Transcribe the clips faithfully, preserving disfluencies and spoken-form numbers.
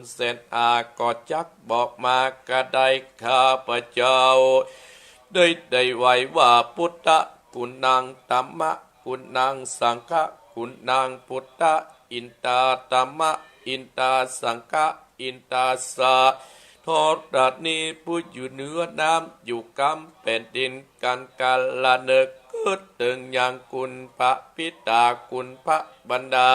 เสนาก็จักบอกมา กระไดข้าพเจ้า ได้ ได้ไหว้ว่า พุทธะกุณัง ธัมมะกุณัง สังฆะกุณัง ปุตตะอินตา ธัมมะอินตา สังฆะอินตา สะ ธรณี ผู้อยู่เหนือน้ำ อยู่กำแผ่นดิน กันกาละเนิก เกิดเถิงยังคุณพระปิตา คุณพระมารดา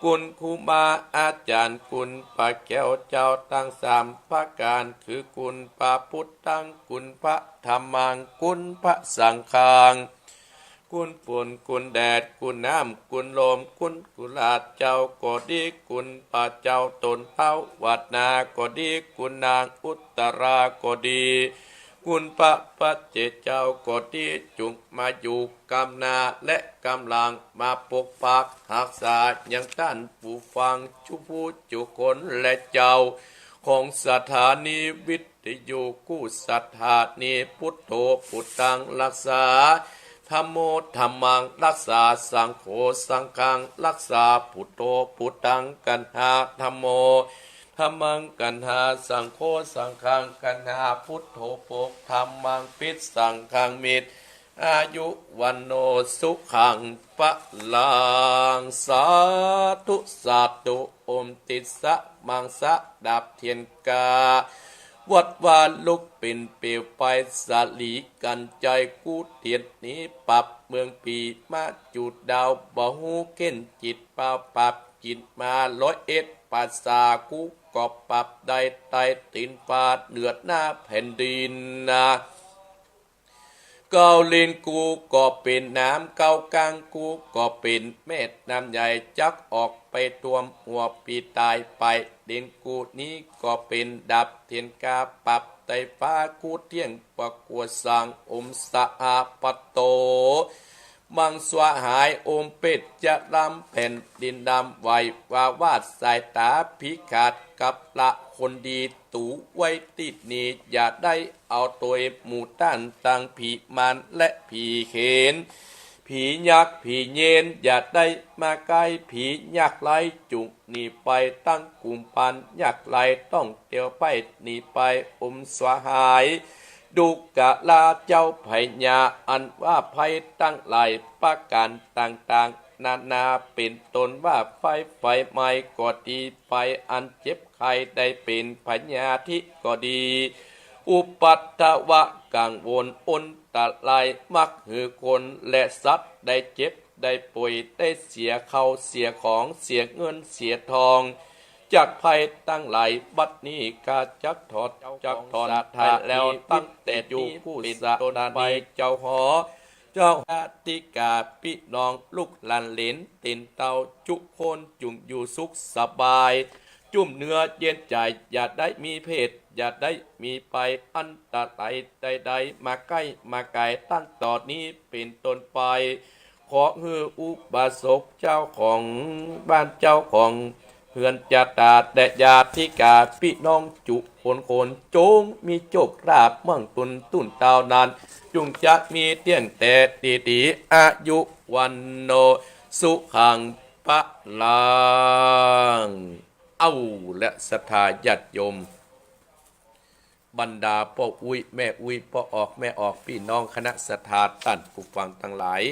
คุณครูบาอาจ๋ารย์ คุณพระแก้วเจ้าตังสามประก๋าน คือคุณพระพุทธัง คุณพระธัมมัง คุณพระสังฆัง คุณฝน คุณแดด คุณน้ำ คุณลม คุณกุหลาบเจ้าก็ดี คุณพระเจ้าต้นเท้าวัดนาก็ดี คุณนางอุตตราก็ดี คุณพระปัจเจกเจ้าก็ดี จุ่งมาอยู่กำหน้าและกำหลัง มาปกปักฮักษายังต้านผู้ฟังจุผู้จุคนและเจ้าของสถานีวิทยุกู้สถานี พุทโธพุทธังรักษา ธัมโมธัมมังรักษา สังโฆสังฆังรักษา พุทโธพุทธังกัณหา ธัมโม ธัมมังกัณหา สังโฆสังฆังกัณหา พุทโธปก ธัมมังปิด สังฆังมิตร อายุวัณโณสุขังพลัง สาธุสาธุ โอมติสสะมังสะ ดับเตียนกา วัดวาลุกปิ่นเปลวไฟ สาลีกัญชัยกู้เตียนหนีปับ เมืองผีมาจุดดาว บ่ฮู้เข็นจิตเปล่า ปับจิตมาร้อยเอ็ดภาษา กู้ก็ปับได้ใต้ตีนฟ้า เหนือหน้าแผ่นดินนา เก้าลิ้นกู้ก็เป๋นน้ำ เก้าก้างกู้ก็เป๋นแม่น้ำใหญ่ จักออกไปท่วมหัวผีต๋ายไป ลิ้นกู้นี้ก็เป๋นดับเตียนกา ปับใต้ฟ้ากู้เตี้ยง ประกวดสัง โอมสหปโต มังสวาหาย โอมเปตจะลำ แผ่นดินลำไหว วาวาดสายต๋า ผีขาดกับละคนดี ตูไว้ตี้นี่ อย่าได้เอาตวยหมู่ต้านตังผีมารและผีเขน ผียักษ์ผีเยน อย่าได้มาใก้ ผียักษ์ร้ายจุ่งหนีไป ตังกุมภารยักษ์ร้าย ต้องเตียวไปหนีไป โอมสวาหาย ดูกะลาเจ้าพญา อันว่าภัยตังหลายประก๋านต่างๆ นานา เป๋นต้นว่าไฟ ไฟไหม้ก็ดี ภัยอันเจ็บไข้ได้เป๋นพยาธิก็ดี อุปัตตวะกังวลอันตราย มักหื้อคนและสัตว์ได้เจ็บได้ป่วย ได้เสียเข้าเสียของ เสียเงินเสียทอง จากภัยตังหลาย บัดนี้ข้าจักถอด จักถอนสัตว์แล้ว ตั้งแต่อยู่ผู้เป๋นต้นไป เจ้าหอ เจ้าอธิกา ปี้น้องลูกหลานเหลนเตียนเต้าจุคน จุ่งอยู่สุขสบาย จุ่มเนื้อเย็นใจ๋ อย่าได้มีเพศ อย่าได้มีภัยอันตรายใดๆ มาใก้มาไก๋ ตั้งต่อนี้เป๋นต้นไป ขอหื้ออุบาสกเจ้าของบ้าน เจ้าของเฮือนจาตา และญาติกา ปี้น้องจุคนคน จงมีโชคลาภมั่งตุนตุนเต้านั้น จุ่งจะมีเตี้ยงแต่ดีๆ อายุวัณโณสุขังพลัง เอ้า และศรัทธาญาติโยม บรรดาป้ออุ๊ยแม่อุ๊ย ป้อออกแม่ออก ปี้น้องคณะศรัทธาต้านผู้ฟังตังหลาย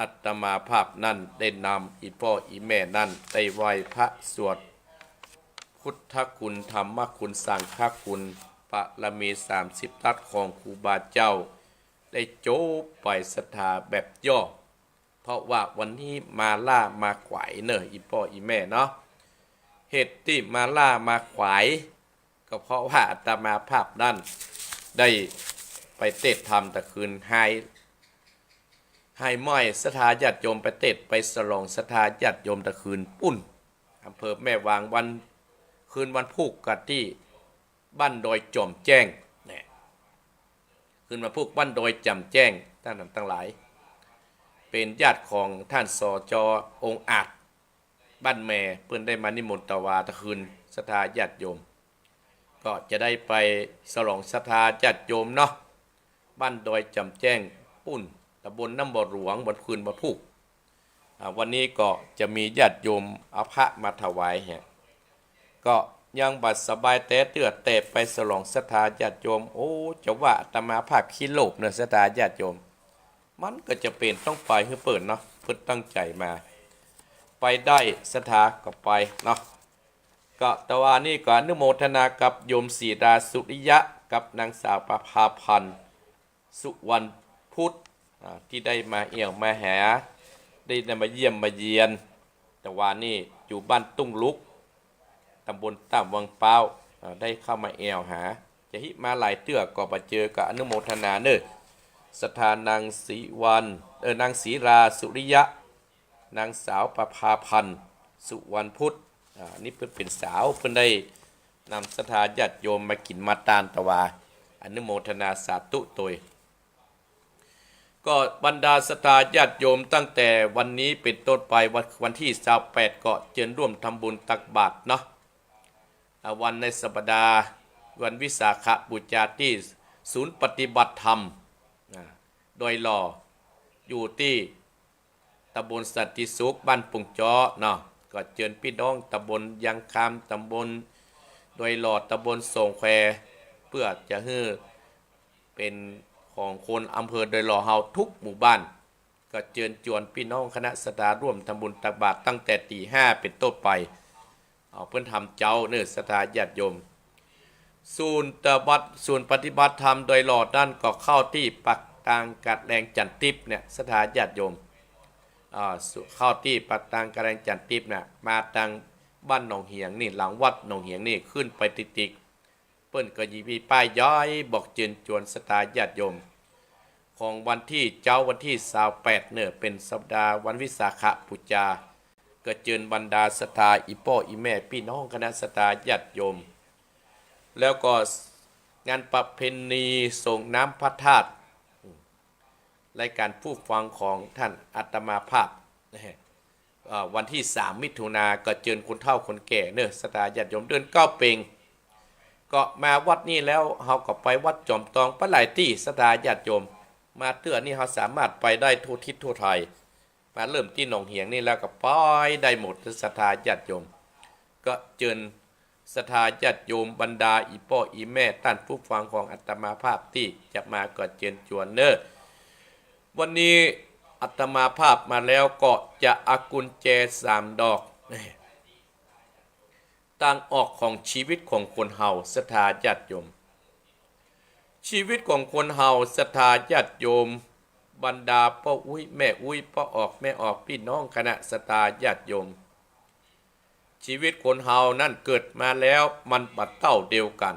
อาตมาภาพนั้นได้นำอี่ป้ออี่แม่นั้นได้ไหว้พระสวดพุทธคุณ ธรรมคุณ สังฆคุณ บารมีสามสิบทัศของครูบาเจ้า ได้จบไปศรัทธาแบบย่อ เพราะว่าวันนี้มาล้ามาขวายเน่ออี่ป้ออี่แม่เนาะ เหตุตี้มาล้ามาขวาย ก็เพราะว่าอาตมาภาพนั้นได้ไปเตศน์ธรรมตะคืน หาย หายไหม้ศรัทธาญาติโยมไปเตศน์ ไปสลองศรัทธาญาติโยมตะคืนปุ้น อำเภอแม่วาง วัน คืนวันพูกกั๋นตี้บ้านดอยจ่อมแจ้ง เนี่ย คืนวันพูกบ้านดอยจ่อมแจ้ง ต้านตังหลาย เป๋นญาติของต้าน สจ องอาจ บ้านแม เปิ้นได้มานิมนต์ตวาตะคืนศรัทธาญาติโยม ก็จะได้ไปสลองศรัทธาญาติโยมเนาะ บ้านดอยจ่อมแจ้งปุ้น ตำบลน้ำบ่อหลวง วันคืนวันพูก อ่า วันนี้ก็จะมีญาติโยมเอาพระมาถวายแหะ ก็ยังบ่สบายแต๊เตื้อ แต่ไปสลองศรัทธาญาติโยม โอ้ จะว่าอาตมาภาพขี้โลภเนาะศรัทธาญาติโยม มันก็จะเป๋นต้องไปหื้อเปิ้นเนาะ เปิ้นตั้งใจ๋มา ไปได้ศรัทธาก็ไปเนาะ ก็ตะวานี้ก็อนุโมทนากับโยมศรีดาสุริยะ กับนางสาวประภาพันธ์ สุวรรณพุทธ อ่า ตี้ได้มาแอ่วมาหา ได้ ได้มาเยี่ยมมาเยียน ตะวานี้อยู่บ้านตุ้งลุก ต๋ำบลต้ามวังป๊าว อ่า ได้เข้ามาแอ่วหา จะฮิมาหลายเตื้อก็บ่เจอ ก็อนุโมทนาเน้อ ศรัทธานางศรีวรรณ เออ นางศรีดาสุริยะ นางสาวประภาพันธ์ สุวรรณพุทธ อ่า นี่เปิ้นเป๋นสาว เปิ้นได้นำศรัทธาญาติโยมมากิ๋นมาตานตะวา อนุโมทนาสาธุโตย ก็บรรดาศรัทธาญาติโยมตั้งแต่วันนี้เป๋นต้นไป วัน วันตี้ซาวแปด ก็เจิญร่วมทำบุญตักบาตรเนาะ อ่า วันในสัปดาห์ วันวิสาขบูชาตี้ศูนย์ปฏิบัติธรรม อ่า ดอยหล่อ อยู่ตี้ ต๋ำบลสันติสุข บ้านปุงจ๊อเนาะ ก็เจิญปี้น้องต๋ำบลยางคำ ต๋ำบลดอยหล่อ ต๋ำบลโสงแคว เปื้อจะหื้อเป๋นของคนอำเภอดอยหล่อเฮากู้หมู่บ้าน ก็เจิญจวนปี้น้องคณะศรัทธาร่วมทำบุญตักบาตรตั้งแต่ตี๋ห้าเป๋นต้นไป เอา เปิ้นทำเจ๊าเน้อศรัทธาญาติโยม ศูนย์ปฏิบัติ ศูนย์ปฏิบัติธรรมดอยหล่อนั้นก็เข้าตี้ปากตางกาดแดงจันทร์ติ๊บเนี่ย ศรัทธาญาติโยม อ่า เข้าตี้ปากตางกาดแดงจันทร์ติ๊บเนี่ย มาตางบ้านหนองเหียงนี่ หลังวัดหนองเหียงนี่ ขึ้นไปติกๆ เปิ้นก็จะมีป้ายใหญ่บอกเจิญจวนศรัทธาญาติโยม ของวันตี้ เจ๊าวันตี้ซาวแปดเน้อ เป๋นสัปดาห์วันวิสาขบูชา ก็เจิญบรรดาศรัทธาอี่ป้ออี่แม่ปี้น้องคณะศรัทธาญาติโยม แล้วก็งานประเพณีส่งน้ำพระธาตุ รายการผู้ฟังของท่านอาตมาภาพ เอ่อ วันตี้สามมิถุนา ก็เจิญคนเฒ่าคนแก่เน้อศรัทธาญาติโยม เดือนเก้าเป่ง ก็มาวัดนี้แล้ว เฮาก็ไปวัดจอมตองไปหลายตี้ศรัทธาญาติโยม มาเตื้อนี้เฮาสามารถไปได้ทั่วทิศทั่วไทย มาเริ่มตี้หนองเหียงนี่แล้วก็ไปได้หมดศรัทธาญาติโยม ก็เจิญศรัทธาญาติโยมบรรดาอี่ป้ออี่แม่ต้านผู้ฟังของอาตมาภาพตี้จะมาก็เจิญจวนเน้อ วันนี้อาตมาภาพมาแล้วก็จะเอากุญแจสามดอก ตางออกของชีวิตของคนเฮาศรัทธาญาติโยม ชีวิตของคนเฮาศรัทธาญาติโยม บรรดาป้ออุ๊ยแม่อุ๊ย ป้อออกแม่ออก ปี้น้องคณะศรัทธาญาติโยม ชีวิตคนเฮานั้นเกิดมาแล้วมันบ่เต้าเดียวกั๋น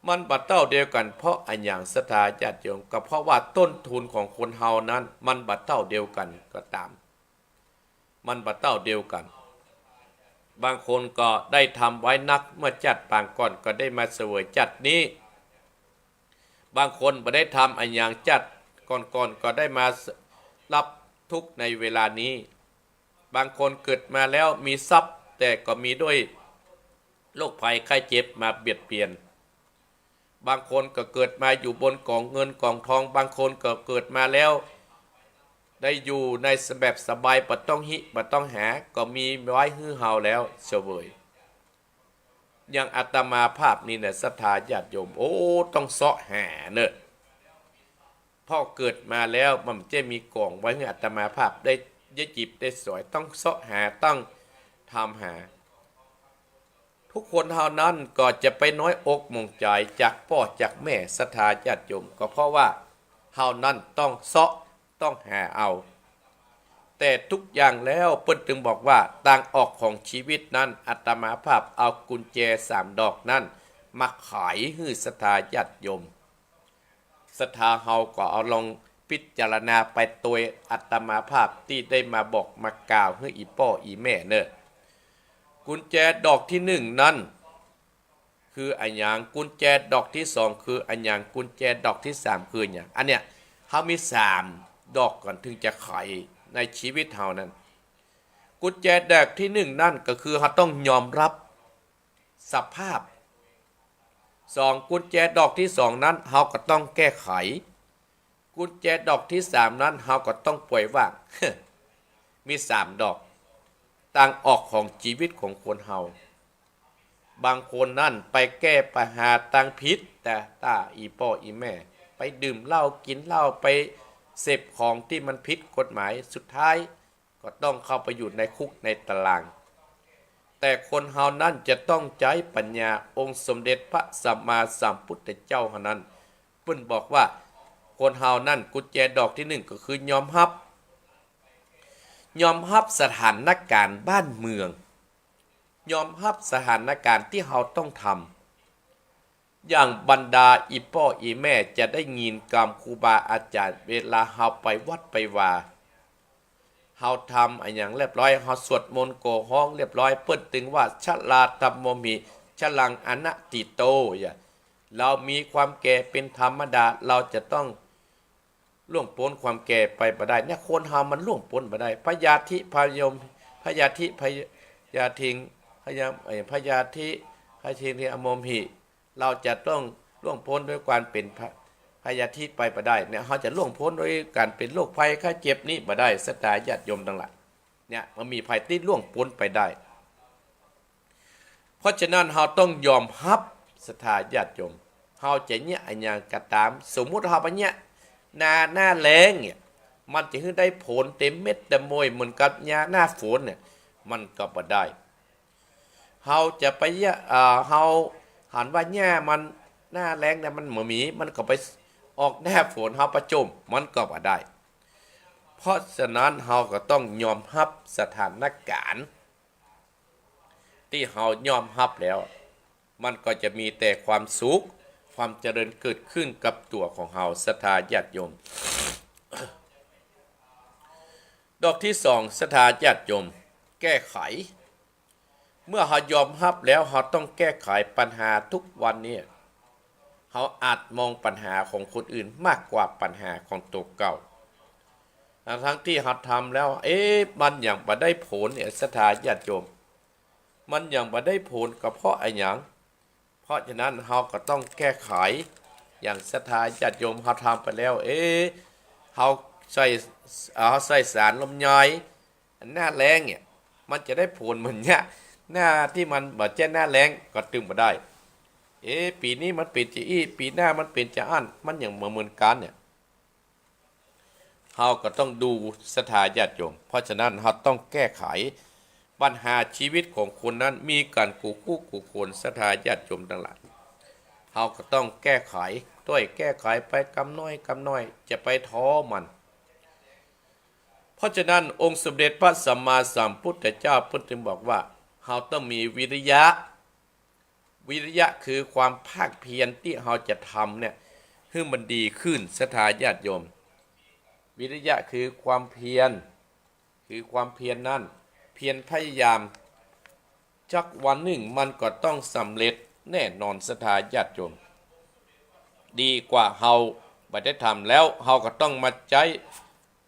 มันบ่เต้าเดียวกั๋นเพราะอะหยังศรัทธาญาติโยม ก็เพราะว่าต้นทุนของคนเฮานั้นมันบ่เต้าเดียวกั๋นก็ต๋าม มันบ่เต้าเดียวกั๋น บางคนก็ได้ทำไว้นักเมื่อจาติปางก่อนก็ได้มาเสวยจาตินี้ บางคนบ่ได้ทำอะหยังจาติก่อนๆ ก็ได้มารับทุกข์ในเวลานี้ บางคนเกิดมาแล้วมีทรัพย์ แต่ก็มีด้วยโรคภัยไข้เจ็บมาเบียดเบียน บางคนก็เกิดมาอยู่บนกองเงินกองทอง บางคนก็เกิดมาแล้ว ได้อยู่ในแบบสบาย บ่ต้องหิ บ่ต้องหา ก็มีไว้หื้อเฮาแล้วเสวย อย่างอาตมาภาพนี่นะศรัทธาญาติโยม โอ้ ต้องเซาะหาเนอะ เพราะเกิดมาแล้วมันจะมีกองไว้หื้ออาตมาภาพได้เยียะหยิบได้สอย ต้องเซาะหา ต้องทำหา ทุกคนเฮานั้นก็จะไปน้อยอกหมองใจ๋จากป้อจากแม่ศรัทธาญาติโยม ก็เพราะว่าเฮานั้นต้องเซาะต้องหาเอา แต่ทุกอย่างแล้วเปิ้นตึงบอกว่าตางออกของชีวิตนั้น อาตมาภาพเอากุญแจสามดอกนั้นมาไขหื้อศรัทธาญาติโยม ศรัทธาเฮาก็เอาลองพิจารณาไปตวยอาตมาภาพตี้ได้มาบอกมากล่าวหื้ออี่ป้ออี่แม่เนอะ กุญแจดอกตี้หนึ่งนั้นคืออะหยัง กุญแจดอกตี้สองคืออะหยัง กุญแจดอกตี้สามคืออะหยัง อันเนี้ยเฮามีสามดอกก่อนถึงจะไขในชีวิตเฮานั้น กุญแจดอกตี้หนึ่งนั้นก็คือเฮาต้องยอมรับสภาพ สอง กุญแจดอกตี้สองนั้นเฮาก็ต้องแก้ไข กุญแจดอกตี้สามนั้นเฮาก็ต้องปล่อยวาง มีสามดอก ตางออกของจีวิตของคนเฮา บางคนนั้นไปแก้ปัญหาตางผิด แต่ตางอี่ป้ออี่แม่ ไปดื่มเหล้ากิ๋นเหล้า ไปเสพของตี้มันผิดกฎหมาย สุดท้ายก็ต้องเข้าไปอยู่ในคุกในตาราง แต่คนเฮานั้นจะต้องใจ๊ปัญญา องค์สมเด็จพระสัมมาสัมพุทธเจ้าเฮานั้น เปิ้นบอกว่า คนเฮานั้นกุญแจดอกตี้นึ่งก็คือยอมฮับ ยอมฮับสถานก๋ารณ์บ้านเมือง ยอมฮับสถานก๋ารณ์ตี้เฮาต้องทำ อย่างบรรดาอี่ป้ออี่แม่จะได้ยินกำครูบาอาจ๋ารย์ เวลาเฮาไปวัดไปวา เฮาทำอะหยังเรียบร้อย เฮาสวดมนต์โกฮ้องเรียบร้อย เปิ้นตึงว่า ชราธัมโมหิ ชรังอนัตถิโต อย่า เฮามีความแก่เป๋นธรรมดา เฮาจะต้องล่วงป๊นความแก่ไปบ่ได้ เนี่ย คนเฮามันล่วงป๊นบ่ได้ พยาธิพยม พยาธิพยา พยาธิง พยา เอ่อ พยาธิ พยาธิง อโมหิ เฮาจะต้องล่วงป๊นด้วยก๋านเป๋นพะ พยาธิไปบ่ได้ เนี่ย เฮาจะล่วงป๊นด้วยก๋านเป๋นโรคภัยไข้เจ็บนี้บ่ได้ ศรัทธาญาติโยมตังหลาย เนี่ย มันมีภัยตี้ล่วงป๊นไปได้ เพราะฉะนั้นเฮาต้องยอมฮับ ศรัทธาญาติโยม เฮาจะเยียะอะหยังก็ต๋าม สมมุติเฮาไปเยียะนา หน้าแล้งเนี่ย มันจะหื้อได้ผลเต็มเม็ดเต็มหน่วยเหมือนกับยาหน้าฝนเนี่ย มันก็บ่ได้ เฮาจะไปเยียะ เอ่อ เฮาหันว่าหญ้ามันหน้าแล้งเนี่ยมันบ่มี มันก็ไปออกหน้าฝน เฮาไปจ้ม มันก็บ่ได้ เพราะฉะนั้นเฮาก็ต้องยอมฮับสถานก๋ารณ์ ตี้เฮายอมฮับแล้ว มันก็จะมีแต่ความสุข ความเจริญเกิดขึ้นกับตั๋วของเฮา ศรัทธาญาติโยม ดอกตี้สอง ศรัทธาญาติโยม แก้ไข เมื่อเฮายอมฮับแล้ว เฮาต้องแก้ไขปัญหาทุกวันนี้ เฮาอาจมองปัญหาของคนอื่นมากกว่าปัญหาของตั๋วเก่า ทั้งๆ ตี้เฮาทำแล้ว เอ๊ะ มันยังบ่ได้ผลเนี่ย ศรัทธาญาติโยม มันยังบ่ได้ผลก็เพราะอะหยัง เพราะฉะนั้นเฮาก็ต้องแก้ไข อย่างศรัทธาญาติโยมเฮาทำไปแล้ว เอ๊ะ เฮาใส่ เฮาใส่สารลมยอย อันหน้าแล้งเนี่ย มันจะได้ผลเหมือนเนี่ย หน้าตี้มันบ่ใจ้หน้าแล้งก็ตึงบ่ได้ เอ๊ะ ปี๋นี้มันเป๋นจาอี้ ปี๋หน้ามันเป๋นจาอั้น มันยังบ่เหมือนกั๋นเนี่ย เฮาก็ต้องดู ศรัทธาญาติโยม เพราะฉะนั้นเฮาต้องแก้ไข ปัญหาชีวิตของคนนั้นมีกั๋นกู้คู่กู้คน ศรัทธาญาติโยมตังหลาย เฮาก็ต้องแก้ไข ต้อยแก้ไขไปกำน้อยกำน้อย จะไปท้อมัน เพราะฉะนั้นองค์สมเด็จพระสัมมาสัมพุทธเจ้าเปิ้นจึงบอกว่า เฮาต้องมีวิริยะ วิริยะคือความภาคเพียรตี้เฮาจะทำเนี่ย หื้อมันดีขึ้น ศรัทธาญาติโยม วิริยะคือความเพียร คือความเพียรนั้น เพียรพยายาม สักวันนึ่งมันก็ต้องสำเร็จแน่นอน ศรัทธาญาติโยม ดีกว่าเฮาบ่ได้ทำ แล้วเฮาก็ต้องมาใจ๊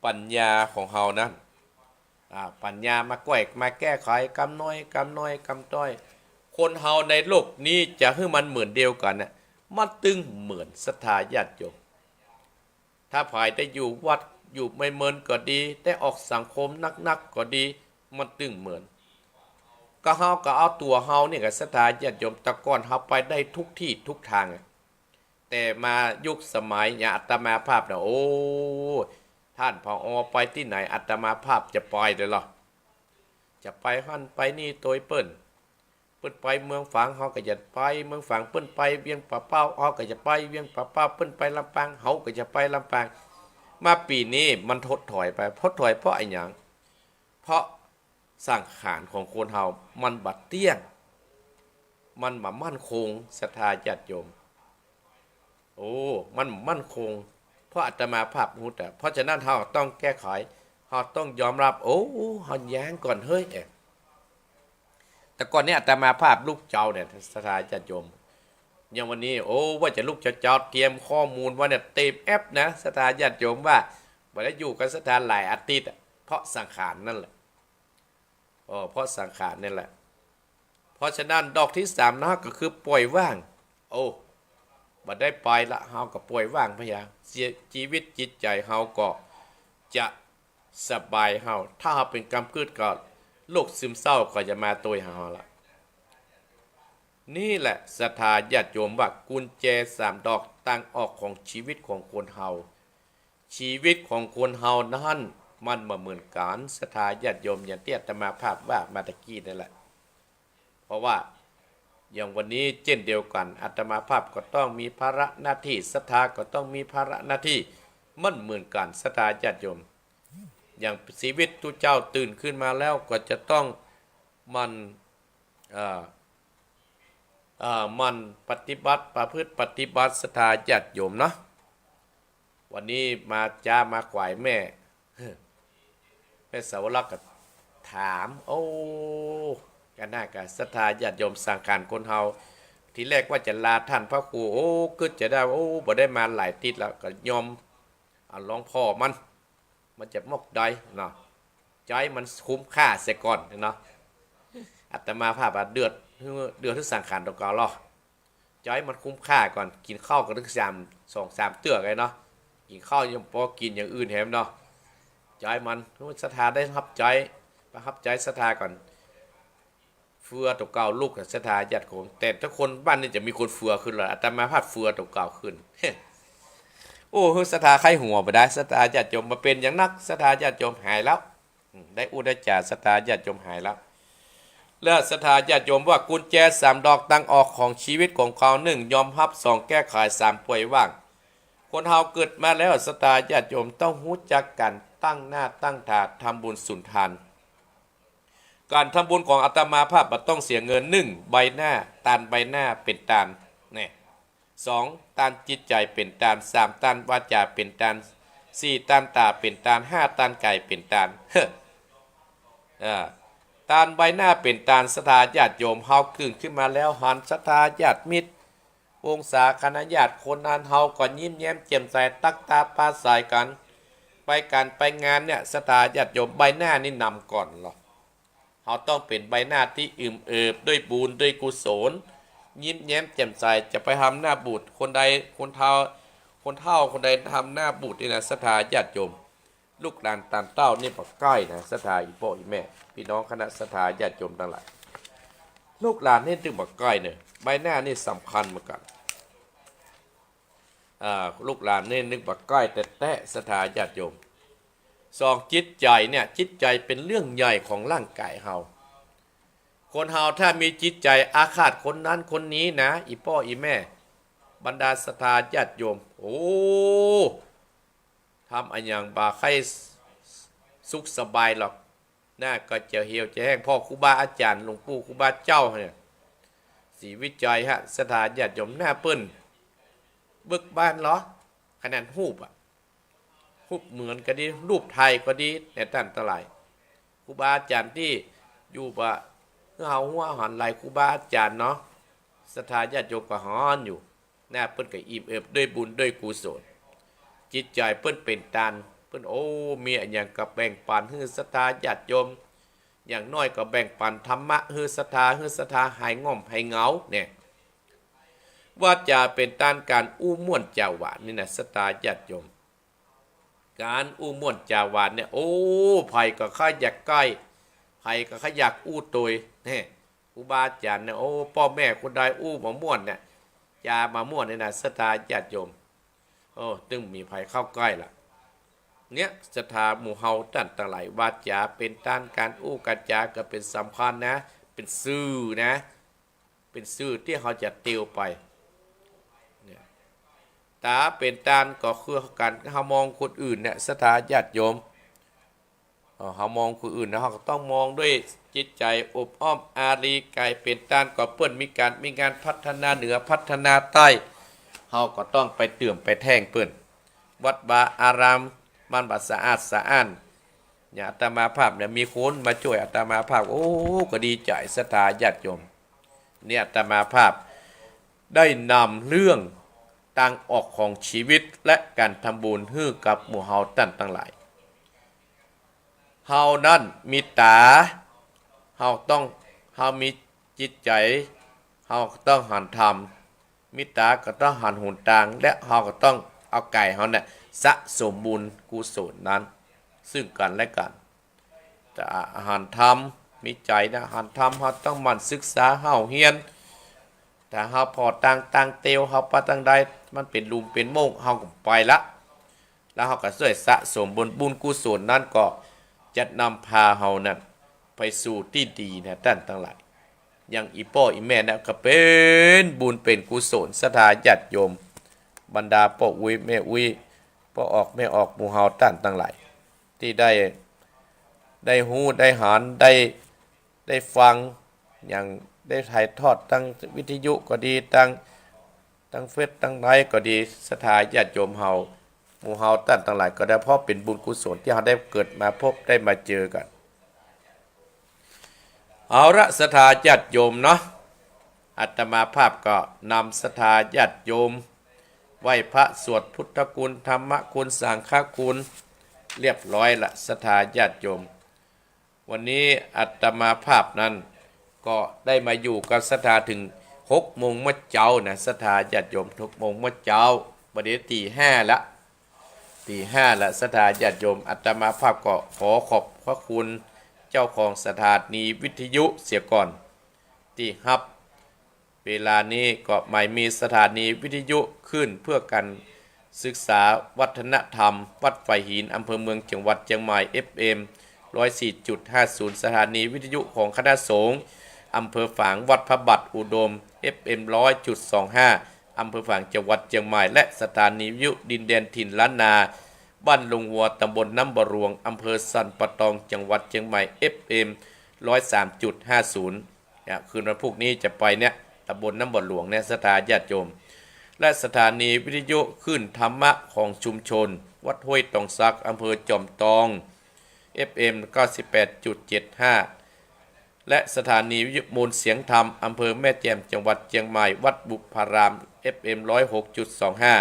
ปัญญาของเฮานั้น อ่า ปัญญามาก้อย มาแก้ไขกำน้อยกำน้อยกำต้อย คนเฮาในโลกนี้จะหื้อมันเหมือนเดียวกั๋นน่ะ มันตึงเหมือน ศรัทธาญาติโยม ถ้าผายได้อยู่วัดอยู่เมินๆ ก็ดี ได้ออกสังคมนักๆ ก็ดี มันตึงเหมือน ก็เฮาก็เอาตั๋วเฮาเนี่ยก็ ศรัทธาญาติโยม แต่ก่อนเฮาไปได้ทุกตี้ทุกตางอะ แต่มายุคสมัยอย่างอาตมาภาพน่ะ โอ้ ต้านผอ.ไปตี้ไหน อาตมาภาพจะไปเลยเหรอ จะไปหั้นไปนี่ตวยเปิ้น เปิ้นไปเมืองฝาง เฮาก็จะไปเมืองฝาง เปิ้นไปเวียงป่าเป้า เฮาก็จะไปเวียงป่าเป้า เปิ้นไปลำปาง เฮาก็จะไปลำปาง มาปี๋นี้มันถดถอยไป ถดถอยเพราะอะหยัง เพราะสังขารของคนเฮามันบ่เตี้ยง มันบ่มั่นคง ศรัทธาญาติโยม โอ้ มันบ่มั่นคง เพราะอาตมาภาพฮู้แต่ เพราะฉะนั้นเฮาต้องแก้ไข เฮาต้องยอมรับ โอ้ เฮาย้างก่อนเฮ้ย เอ๊ะ แต่ก่อนนี้อาตมาภาพลุกเจ๊าเนี่ย ศรัทธาญาติโยม อย่างวันนี้ โอ้ ว่าจะลุกเจ๊าๆ เตรียมข้อมูลไว้เนี่ย เต็มแอปนะ ศรัทธาญาติโยม ว่าบ่ได้อยู่กับศรัทธาหลายอาทิตย์อะ เพราะสังขารนั่นแหละ เออ เพราะสังขารนี่แหละ เพราะฉะนั้นดอกตี้สามนะ ก็คือปล่อยวาง โอ้ บ่ได้ไปละ เฮาก็ปล่อยวางไปอะ ชี ชีวิตจิตใจ๋เฮาก็จะสบายเฮา ถ้าเฮาเป๋นกำพร้าก็ โรคซึมเศร้าก็จะมาตวยหาเฮาละ นี่แหละศรัทธาญาติโยมว่ากุญแจสามดอกตางออกของชีวิตของคนเฮา ชีวิตของคนเฮานั้นมันบ่เหมือนกั๋น ศรัทธาญาติโยม อย่างตี้อาตมาภาพว่ามาตะกี้นั่นแหละ เพราะว่าอย่างวันนี้เจ้นเดียวกั๋น อาตมาภาพก็ต้องมีภาระหน้าตี้ ศรัทธาก็ต้องมีภาระหน้าตี้ มันเหมือนกั๋น ศรัทธาญาติโยม อย่างชีวิตตุ๊เจ้าตื่นขึ้นมาแล้วก็จะต้องหมั่น เอ่อ เอ่อ หมั่นปฏิบัติ ประพฤติปฏิบัติ ศรัทธาญาติโยมเนาะ วันนี้มาจ๊ามาขวายแม่ แม่สาวรักษ์ก็ถาม โอ้ กั๋นหน้ากั๋น ศรัทธาญาติโยม สังขารคนเฮา ทีแรกว่าจะลาต้านพระครู โอ้ กึ๊ดจะได้ โอ้ บ่ได้มาหลายติ๊ดแล้ว ก็ยอม เอาหลวงพ่อมัน มันจะมอกใดเนาะ ใจ๊มันคุ้มค่าเสียก่อนเนาะ อาตมาภาพว่าเดือด เดือดหื้อสังขารตั๋วเก่าลอ ใจ๊มันคุ้มค่าก่อน กิ๋นข้าวกั๋นตึงสาม สองสามเตื้อไงเนาะ กิ๋นข้าวยังปอกิ๋นอย่างอื่นแหมเนาะ ใจ๊มัน ศรัทธาได้ฮับใจ๊ ประทับใจ๊ศรัทธาก่อน เฟือตั๋วเก่าลุกน่ะ ศรัทธาญาติโยม แต่ถ้าคนบ้านนี่จะมีคนเฟือขึ้นเหรอ อาตมาภาพเฟือตั๋วเก่าขึ้น โอ้ ศรัทธาใค่หัวบ่ได้ ศรัทธาญาติโยม บ่เป๋นหยังนัก ศรัทธาญาติโยม หายแล้ว อืม ได้อู้ได้จ๋า ศรัทธาญาติโยม หายแล้ว และศรัทธาญาติโยมว่ากุญแจสามดอกตางออกของชีวิตของเฮา หนึ่ง ยอมฮับ สอง แก้ไข สาม ปล่อยวาง คนเฮาเกิดมาแล้ว ศรัทธาญาติโยม ต้องฮู้จักกั๋นตั้งหน้าตั้งต๋าทำบุญสุนทาน ก๋านทำบุญของอาตมาภาพบ่ต้องเสียเงิน นึ่ง ใบหน้า ตานใบหน้าเป๋นตาน แน่ สอง ตานจิตใจ๋เป๋นตาน สาม ตานวาจ๋าเป๋นตาน สี่ ตานต๋าเป๋นตาน ห้า ตานก๋ายเป๋นตาน เฮ้อ เออ ตานใบหน้าเป๋นตาน ศรัทธาญาติโยม เฮาตื่นขึ้นมาแล้ว หันศรัทธาญาติมิตร วงศาคณะญาติคนนั้น เฮาก็ยิ้มแย้มแจ่มใส ตั๊กตาปราศรัยกั๋น ไปก๋านไปงานเนี่ย ศรัทธาญาติโยม ใบหน้านี่นำก่อนลอ เฮาต้องเป๋นใบหน้าตี้อิ่มเอิบด้วยบุญด้วยกุศล ยิ้มแย้มแจ่มใส จะไปทำหน้าบูด คนใด คนเฒ่า คนเฒ่าคนใดทำหน้าบูดนี่นะ ศรัทธาญาติโยม ลูกหลานต้านเต้านี่บ่ใก้นะ ศรัทธาอี่ป้ออี่แม่ ปี้น้องคณะศรัทธาญาติโยมตังหลาย ลูกหลานนี่ตึงบ่ใก้เน่อ ใบหน้านี่สำคัญเหมือนกั๋น อ่า ลูกหลานนี่นึกบ่ใก้แต๊ๆ ศรัทธาญาติโยม สอง จิตใจ๋เนี่ย จิตใจ๋เป๋นเรื่องใหญ่ของร่างก๋ายเฮา คนเฮาถ้ามีจิตใจ๋อาฆาตคนนั้นคนนี้นะ อี่ป้ออี่แม่ บรรดาศรัทธาญาติโยม โอ้ ทำอะหยังบ่ใค่สุขสบายหรอก หน้าก็จะเหี่ยวจะแห้ง พ่อครูบาอาจ๋ารย์ หลวงปู่ครูบาเจ้าเนี่ย ศรีวิชัยฮะ ศรัทธาญาติโยม หน้าเปิ้นเบิกบานลอ ขนาดฮูปอะ ฮูปเหมือนก็ดี ฮูปไทยก็ดี แน่ต้านตังหลาย ครูบาอาจ๋ารย์ตี้อยู่บ่ เฮาหัวหันหลายครูบาอาจ๋ารย์เนาะ ศรัทธาญาติโยมก็หันอยู่ หน้าเปิ้นก็อิ่มเอิบด้วยบุญด้วยกุศล จิตใจ๋เปิ้นเป๋นตาน เปิ้น โอ้ มีอะหยังก็แบ่งปันหื้อศรัทธาญาติโยม อย่างน้อยก็แบ่งปันธรรมะหื้อศรัทธา หื้อศรัทธาหายง่อมหายเหงา เนี่ย วาจ๋าเป๋นตาน ก๋านอู้ม่วนจ๋าหวานนี่นะ ศรัทธาญาติโยม ก๋านอู้ม่วนจ๋าหวานเนี่ย โอ้ ใผก็ใค่อยากใก้ ใผก็ใค่อยากอู้ตวย แน่ ครูบาอาจ๋ารย์เนี่ย โอ้ ป้อแม่คนใดอู้บ่ม่วนเนี่ย จ๋าบ่ม่วนเนี่ยนะ ศรัทธาญาติโยม โอ้ ตึงมีใผเข้าใก้ละ เนี่ย ศรัทธาหมู่เฮาต้านตังหลาย วาจ๋าเป๋นตาน ก๋านอู้ก๋านจ๋าก็เป๋นสำคัญนะ เป๋นสื่อนะ เป๋นสื่อตี้เฮาจะติวไป เนี่ย ต๋าเป๋นตานก็คือก๋านเฮามองคนอื่นเนี่ย ศรัทธาญาติโยม เอ่อ เฮามองคนอื่นนะ เฮาก็ต้องมองด้วยจิตใจ๋อบอ้อมอารี ก๋ายเป๋นตาน ก็เปิ้นมีก๋านมีงานพัฒนาเหนือพัฒนาใต้ เฮาก็ต้องไปเติมไปแท่งเปิ้น วัดวาอารามมันบ่สะอาดสะอ้าน อย่างอาตมาภาพเนี่ย มีคนมาจ้วยอาตมาภาพ โอ้ ก็ดีใจ๋ ศรัทธาญาติโยม เนี่ย อาตมาภาพได้นำเรื่องตางออกของชีวิตและก๋านทำบุญหื้อกับหมู่เฮาต้านตังหลาย เฮานั้นมีต๋า เฮาต้อง เฮามีจิตใจ๋ เฮาก็ต้องหันธรรม มีต๋าก็ต้องหันหนตาง และเฮาก็ต้องเอาก๋ายเฮาเนี่ยสะสมบุญกุศลนั้น ซึ่งกั๋นและกั๋น ต๋าหันธรรม มีใจ๋นะ หันธรรม เฮาต้องหมั่นศึกษาเฮาเฮียน ถ้าเฮาผ่อตาง ตางเตียว เฮาไปตางใด มันเป๋นหลุมเป๋นโม่ง เฮาก็ไปละ แล้วเฮาก็ซ่วยสะสมบนบุญกุศลนั้นก็จะนำพาเฮานั้นไปสู่ตี้ดีนะต้านตังหลาย อย่างอี่ป้ออี่แม่นะ ก็เป๋นบุญเป๋นกุศล ศรัทธาญาติโยม บรรดาป้ออุ๊ยแม่อุ๊ย ป้อออกแม่ออก หมู่เฮาต้านตังหลาย ตี้ได้ ได้ฮู้ได้หัน ได้ ได้ฟัง อย่างได้ถ่ายทอดตางวิทยุก็ดี ตาง ตางเฟซ ตางไลน์ก็ดี ศรัทธาญาติโยมเฮา หมู่เฮาต้านตังหลายก็ได้ เพราะเป๋นบุญกุศลตี้เฮาได้เกิดมาพบได้มาเจอกั๋น เอาละ ศรัทธาญาติโยมเนาะ อาตมาภาพก็นำศรัทธาญาติโยม ไหว้พระสวดพุทธคุณ ธรรมคุณ สังฆคุณ เรียบร้อยละ ศรัทธาญาติโยม วันนี้อาตมาภาพนั้น ก็ได้มาอยู่กับศรัทธาเถิงหกโมงเมื่อเจ๊านะ ศรัทธาญาติโยม หกโมงเมื่อเจ๊า บัดนี้ตีห้าละ ตีห้าละ ศรัทธาญาติโยม อาตมาภาพก็ขอขอบพระคุณเจ้าของสถานีวิทยุเสียก่อน ตี้ฮับ เวลานี้ก็หมายมีสถานีวิทยุคลื่นเพื่อการศึกษาวัฒนธรรม วัดฝายหิน อำเภอเมือง จังหวัดเจียงใหม่ เอฟเอ็ม ร้อยสี่จุดห้าศูนย์ สถานีวิทยุของคณะสงฆ์อำเภอฝาง วัดพระบาทอุดม เอฟเอ็ม ร้อยจุดสองห้า อำเภอฝาง จังหวัดเจียงใหม่ และสถานีวิทยุดินแดนถิ่นล้านนา บ้านลงวัว ตำบลน้ำบ่อหลวง อำเภอสันป่าตอง จังหวัดเจียงใหม่ เอฟเอ็ม ร้อยสามจุดห้าศูนย์ เนี่ย คืนวันพุธนี้จะไปเนี่ย ตำบลน้ำบ่อหลวงเนี่ย ศรัทธาญาติโยม และสถานีวิทยุคลื่นธรรมะของชุมชน วัดห้วยตองสัก อำเภอจอมตอง เอฟเอ็ม เก้าสิบแปดจุดเจ็ดห้า และสถานีวิทยุมวลเสียงธรรม อำเภอแม่แจ่ม จังหวัดเจียงใหม่ วัดบุพาราม เอฟเอ็ม ร้อยหกจุดสองห้า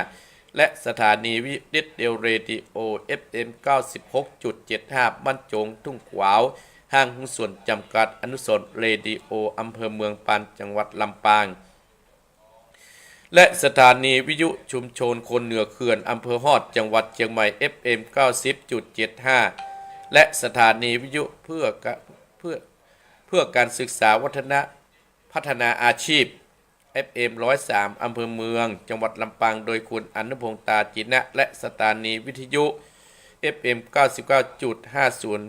และสถานีวิทยุเรดิโอ เอฟเอ็ม เก้าสิบหกจุดเจ็ดห้า บ้านโจ๋ง ทุ่งขวาว ห้างหุ้นส่วนจำกัด อนุสรณ์เรดิโอ อำเภอเมืองปาน จังหวัดลำปาง และสถานีวิทยุชุมชนคนเหนือเขื่อน อำเภอฮอด จังหวัดเจียงใหม่ เอฟเอ็ม เก้าสิบจุดเจ็ดห้า และสถานีวิทยุเพื่อกะ เพื่อ เพื่อการศึกษาวัฒน พัฒนาอาชีพ เอฟเอ็ม ร้อยสาม อำเภอเมือง จังหวัดลำปาง โดยคุณอนุพงษ์ ตาจินะ และสถานีวิทยุ เอฟเอ็ม เก้าสิบเก้าจุดห้าศูนย์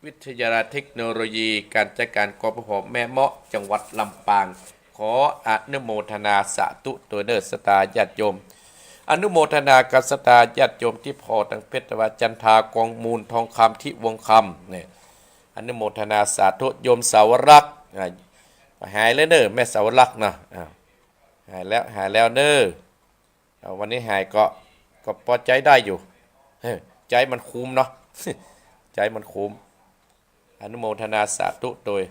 วิทยาลัยเทคโนโลยีการจัดการ กปภ แม่เมาะ จังหวัดลำปาง ขออนุโมทนาสาธุตวยเน่อ ศรัทธาญาติโยม อนุโมทนากับศรัทธาญาติโยมตี้ผ่อตังเพชร ตะวัน จันทา กองมูล ทองคำ ทิวงศ์คำ เนี่ย อนุโมทนาสาธุ โยมสาวรักษ์ อ่า หายแล้วเน่อ แม่สาวรักษ์เนาะ อ่า หายแล้ว หายแล้วเน่อ เอา วันนี้หายก็ ก็ปอใจ๊ได้อยู่ เฮ้อ ใจ๊มันคุ้มเนาะ ใจ๊มันคุ้ม อนุโมทนาสาธุตวย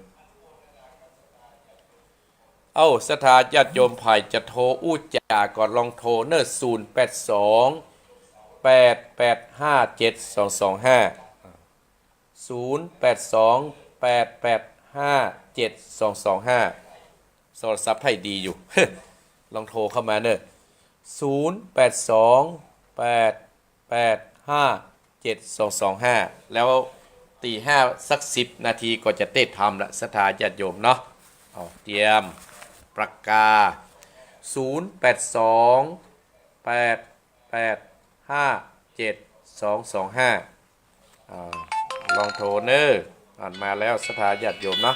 เอ้า ศรัทธาญาติโยมใผจะโทรอู้จ๋าก็ลองโทรเน่อ ศูนย์แปดสอง แปดแปดห้า เจ็ดสองสองห้า ศูนย์แปดสอง แปดแปดห้า เจ็ดสองสองห้า โทรศัพท์ไทยดีอยู่ ลองโทรเข้ามาเน่อ ศูนย์แปดสอง แปดแปดห้า เจ็ดสองสองห้า แล้วตีห้าสักสิบนาทีก็จะเต๊ทำละ ศรัทธาญาติโยมเนาะ เอา เตรียมปากกา ศูนย์แปดสอง แปดแปดห้า เจ็ดสองสองห้า อ่า ลองโทรเน่อ อ่านมาแล้ว ศรัทธาญาติโยมเนาะ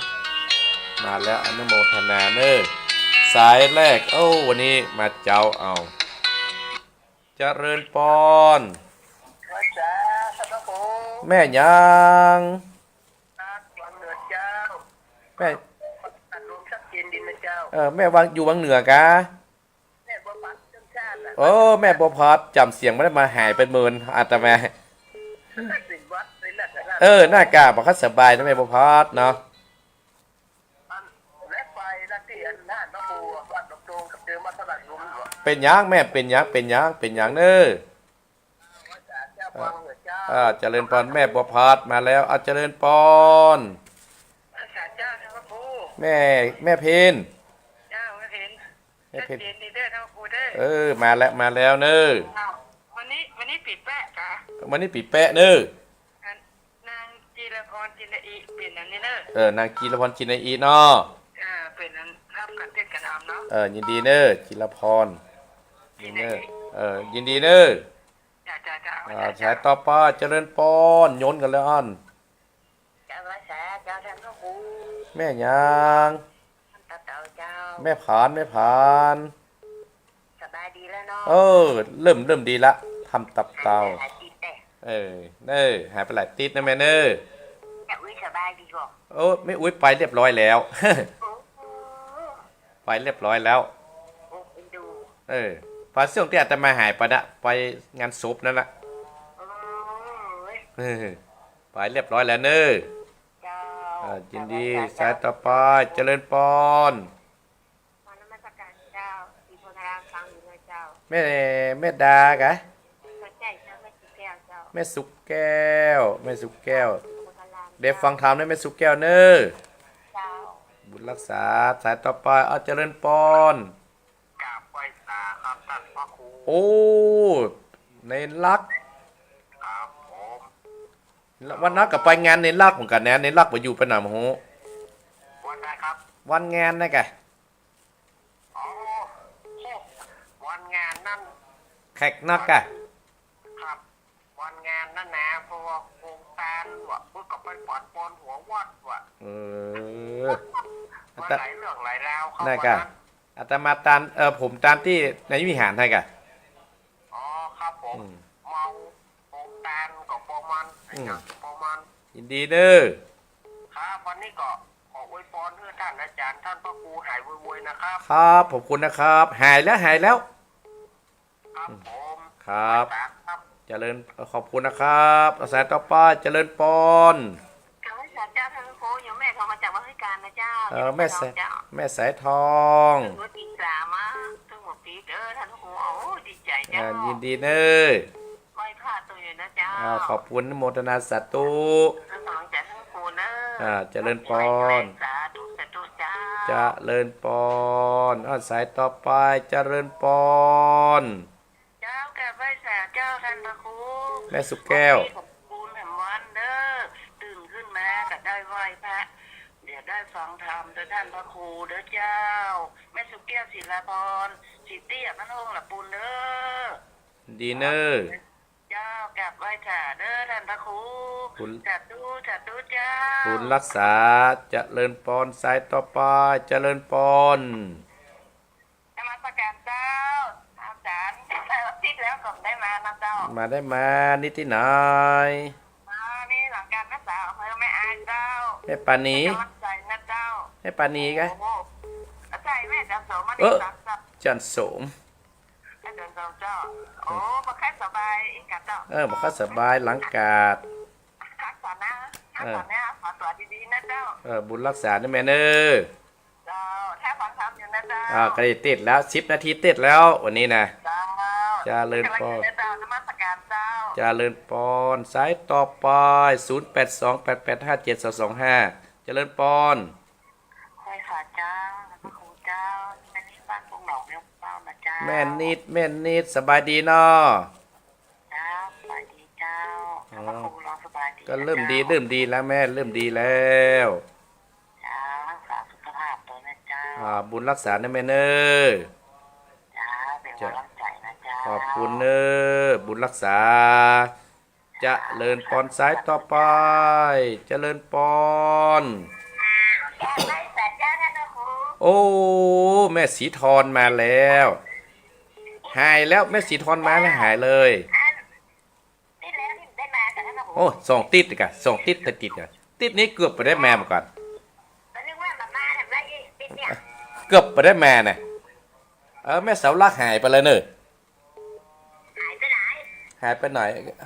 มาแล้ว อนุโมทนาเน่อ สายแรก โอ้ วันนี้มาเจ๊า เอา เจริญปอน พระเจ้า พระครู แม่หยัง ครับ วังเหนือเจ้า แม่ ตัดลมชัดเจนดีนะเจ้า เออ แม่วัง อยู่วังเหนือกา แม่บัวผัด เออ แม่บัวผัด จ๋ำเสียงบ่ได้ มาหายไปเมิน อาตมา เออ หน้ากากบ่ค่อยสบายนะ แม่บัวผัดเนาะ เป๋นหยังแม่ เป๋นหยัง เป๋นหยัง เป๋นหยังเน่อ เออ เจริญปอน แม่บัวผัดมาแล้ว อ่ะ เจริญปอน แม่ แม่เพ็ญ เจ้า แม่เพ็ญ แม่เพ็ญ ชัดเจนดีเด้อ เจ้าครูเด้อ เออ มาแล้ว มาแล้วเน่อ อ้าว วันนี้ วันนี้ปีแป๊ะกา วันนี้ปีแป๊ะเน่อ อัน นางจีรพร จินดาอี เป๋นอันนี้เน่อ เออ นางจิรพร จินดาอีเนาะ เออ เป๋นอันฮับก๋านเตศน์ก๋านธรรมเนาะ เออ ยินดีเน่อ จิรพร จินดาอี เออ ยินดีเน่อ จ้า จ้า จ้า อ่า สายต่อไป เจริญปอน โยนกั๋นเลยอั้น เจ้า ไหว้สาเจ้า ต้านพระครู แม่หยัง ต้านต๋าเจ้า แม่ผาน แม่ผาน สบายดีแล้วเนาะ เออ เริ่ม เริ่มดีละ ต้านต๋า หายไปหลายอาทิตย์แน่ เออ เน่อ หายไปหลายอาทิตย์นะแม่เน่อ แม่อุ๊ยสบายดีก่อ โอ้ แม่อุ๊ยไปเรียบร้อยแล้ว โอ้โห ไปเรียบร้อยแล้ว โอ้ เอ็นดู เออ ไปช่วงตี้อาตมาหายไปนะ ไปงานศพนั่นน่ะ โอ้ย เออ ไปเรียบร้อยแล้วเน่อ เจ้า อ่า ยินดี สายต่อไป เจริญปอน มานมัสก๋านเจ้า ศรีโพธารามฟังอยู่นะเจ้า แม่ แม่ดากะ ใจ้เจ้า แม่สุขแก้วเจ้า แม่สุขแก้ว แม่สุขแก้ว ศรีโพธาราม เดี๋ยวฟังธรรมนะแม่สุขแก้วเน่อ เจ้า บุญรักษา สายต่อไป เอา เจริญปอน กราบไหว้สาครับต้านพระครู โอ้ เณรลักษณ์ ครับผม วันนั้นก็ไปงานเณรลักษณ์เหมือนกั๋นนะ เณรลักษณ์ไปอยู่ไปไหนบ่ฮู้ วันไหนครับ วันงานนะกะ อ๋อ วันงานนั้น แขกนักกะ ครับ วันงานนั้นนะ เพราะว่าโครงการว่า เปิ้นก็ไปปอน ปอนหัววัดว่ะ เออ ว่าหลายเรื่องหลายราวครับ นั่นกะ วันนั้น อาตมาตาน เอ่อ ผมตานตี้ในวิหารไทยกะ อ๋อ ครับผม อืม เมา ผมตานก็ปอมัน อืม อย่างปอมัน ยินดีเน่อ ครับ วันนี้ก็ขออวยพรหื้อต้านอาจ๋ารย์ ต้านพระครูหายไวๆนะครับ ครับ ขอบคุณนะครับ หายแล้ว หายแล้ว ครับผม ครับ ครับ เจริญ ขอบคุณนะครับ สายต่อไป เจริญปอน กราบไหว้สาเจ้าต้านพระครู โยมแม่โทรมาจากวัดห้วยกาญนะเจ้า เออ แม่สาย เจ้า แม่สายทอง เออ ดีสามา ตึงหมดปีเด้อต้านพระครู โอ้ ดีใจ๋เจ้า อ่า ยินดีเน่อ ไหว้พระโตอยู่นะเจ้า อ่า ขอบคุณ อนุโมทนาสาธุ ต้านพระครูเน่อ อ่า เจริญปอน สาธุ สาธุเจ้า เจริญปอน อ่า สายต่อไป เจริญปอน เจ้า กราบไหว้สาเจ้าต้านพระครู แม่สุขแก้ว ขอบคุณแหมวันเน่อ ตื่นขึ้นมาก็ได้ไหว้พระ เดี๋ยวได้ฟังธรรมจากต้านพระครูเด้อเจ้า แม่สุขแก้ว ศิลาพร ศรีเตี้ย บ้านโฮงหละปูนเน่อ ดีเน่อ เจ้า กราบไหว้สาเน่อต้านพระครู บุญ สาธุ สาธุเจ้า บุญรักษา เจริญปอน สายต่อไป เจริญปอน นมัสก๋านเจ้า อาจ๋ารย์ อาทิตย์แล้วก็ได้มานะเจ้า มาได้มา นี่ตี้ไหน มานี่หลังก๋านแม่สาว อำเภอแม่อายเจ้า แม่ปานี ให้ก๋ำลังใจ๋นะเจ้า แม่ปานีกะ โอ้โห ใจ้ แม่จันโสม มา เออ นี่สามสิบ จันโสม แม่จันโสมเจ้า โอ้ บ่ค่อยสบายอีกกะเจ้า เออ บ่ค่อยสบายหลังกาด พักผ่อนนะ พักผ่อนนะ เออ ขอตั๋วดีๆนะเจ้า เออ บุญรักษาเน่อแม่เน่อ เจ้า ถ้าฟังธรรมอยู่นะเจ้า อ่า ใก้เตศน์แล้ว สิบนาทีเตศน์แล้ว วันนี้นะ เจ้า เจริญปอน เจ้า นมัสก๋านเจ้า เจริญปอน สายต่อไป ศูนย์แปดสอง แปดแปดห้า เจ็ดสองสองห้า เจริญปอน ไหว้สาเจ้า พระครูเจ้า แม่นิดบ้านทุ่งหนองเลี้ยงเป้านะเจ้า แม่นิด แม่นิด สบายดีเนาะ เจ้า สบายดีเจ้า อ๋อ พระครูเราสบายดี ก็เริ่มดี นะเจ้า เริ่มดีแล้วแม่ เริ่มดีแล้ว เจ้า รักษาสุขภาพตนนะเจ้า อ่า บุญรักษาเน่อแม่เน่อ เจ้า เป๋นก๋ำลังใจ๋นะเจ้า ขอบคุณเน่อ บุญรักษา เจริญปอน สายต่อไป เจริญปอน เจ้า ไหว้สาเจ้าต้านพระครู โอ้ แม่ศรีทรมาแล้ว หายแล้ว แม่ศรีทรมาแล้วหายเลย อัน ตี้แล้วตี้ได้มากับต้านพระครู โอ้ สองตี้กะ สองตี้ติดๆกะ ตี้นี้เกือบบ่ได้มาเหมือนกั๋น ก็นึกว่าบ่มาแล้ว ตี้เนี่ย เกือบบ่ได้มาน่ะ เออ แม่เสาหลักหายไปเลยเน่อ หายไปไหน หายไปไหน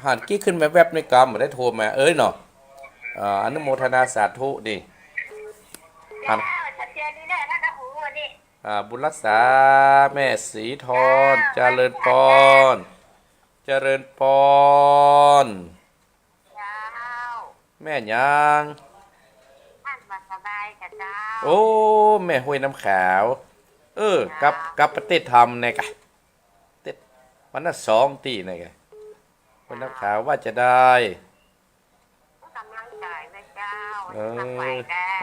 หันกี้ขึ้นมาแวบในกำ บ่ได้โทรมา เอ้ยเนาะ อ่า อนุโมทนาสาธุนี่ หัน เจ้า ชัดเจนนี่แหละ ต้านพระครูนี่ อ่า บุญรักษา แม่ศรีทร เจ้า เจริญปอน เจริญปอน เจ้า แม่หยัง ท่านบ่สบายกะเจ้า โอ้ แม่ห้วยน้ำขาว เออ กลับ เจ้า กลับไปเตศน์ธรรมแน่กะ เตศน์ วันนั้นสองตี้แน่กะ ห้วยน้ำขาวว่าจะได้ ก๋ำลังใจ๋นะเจ้า เออ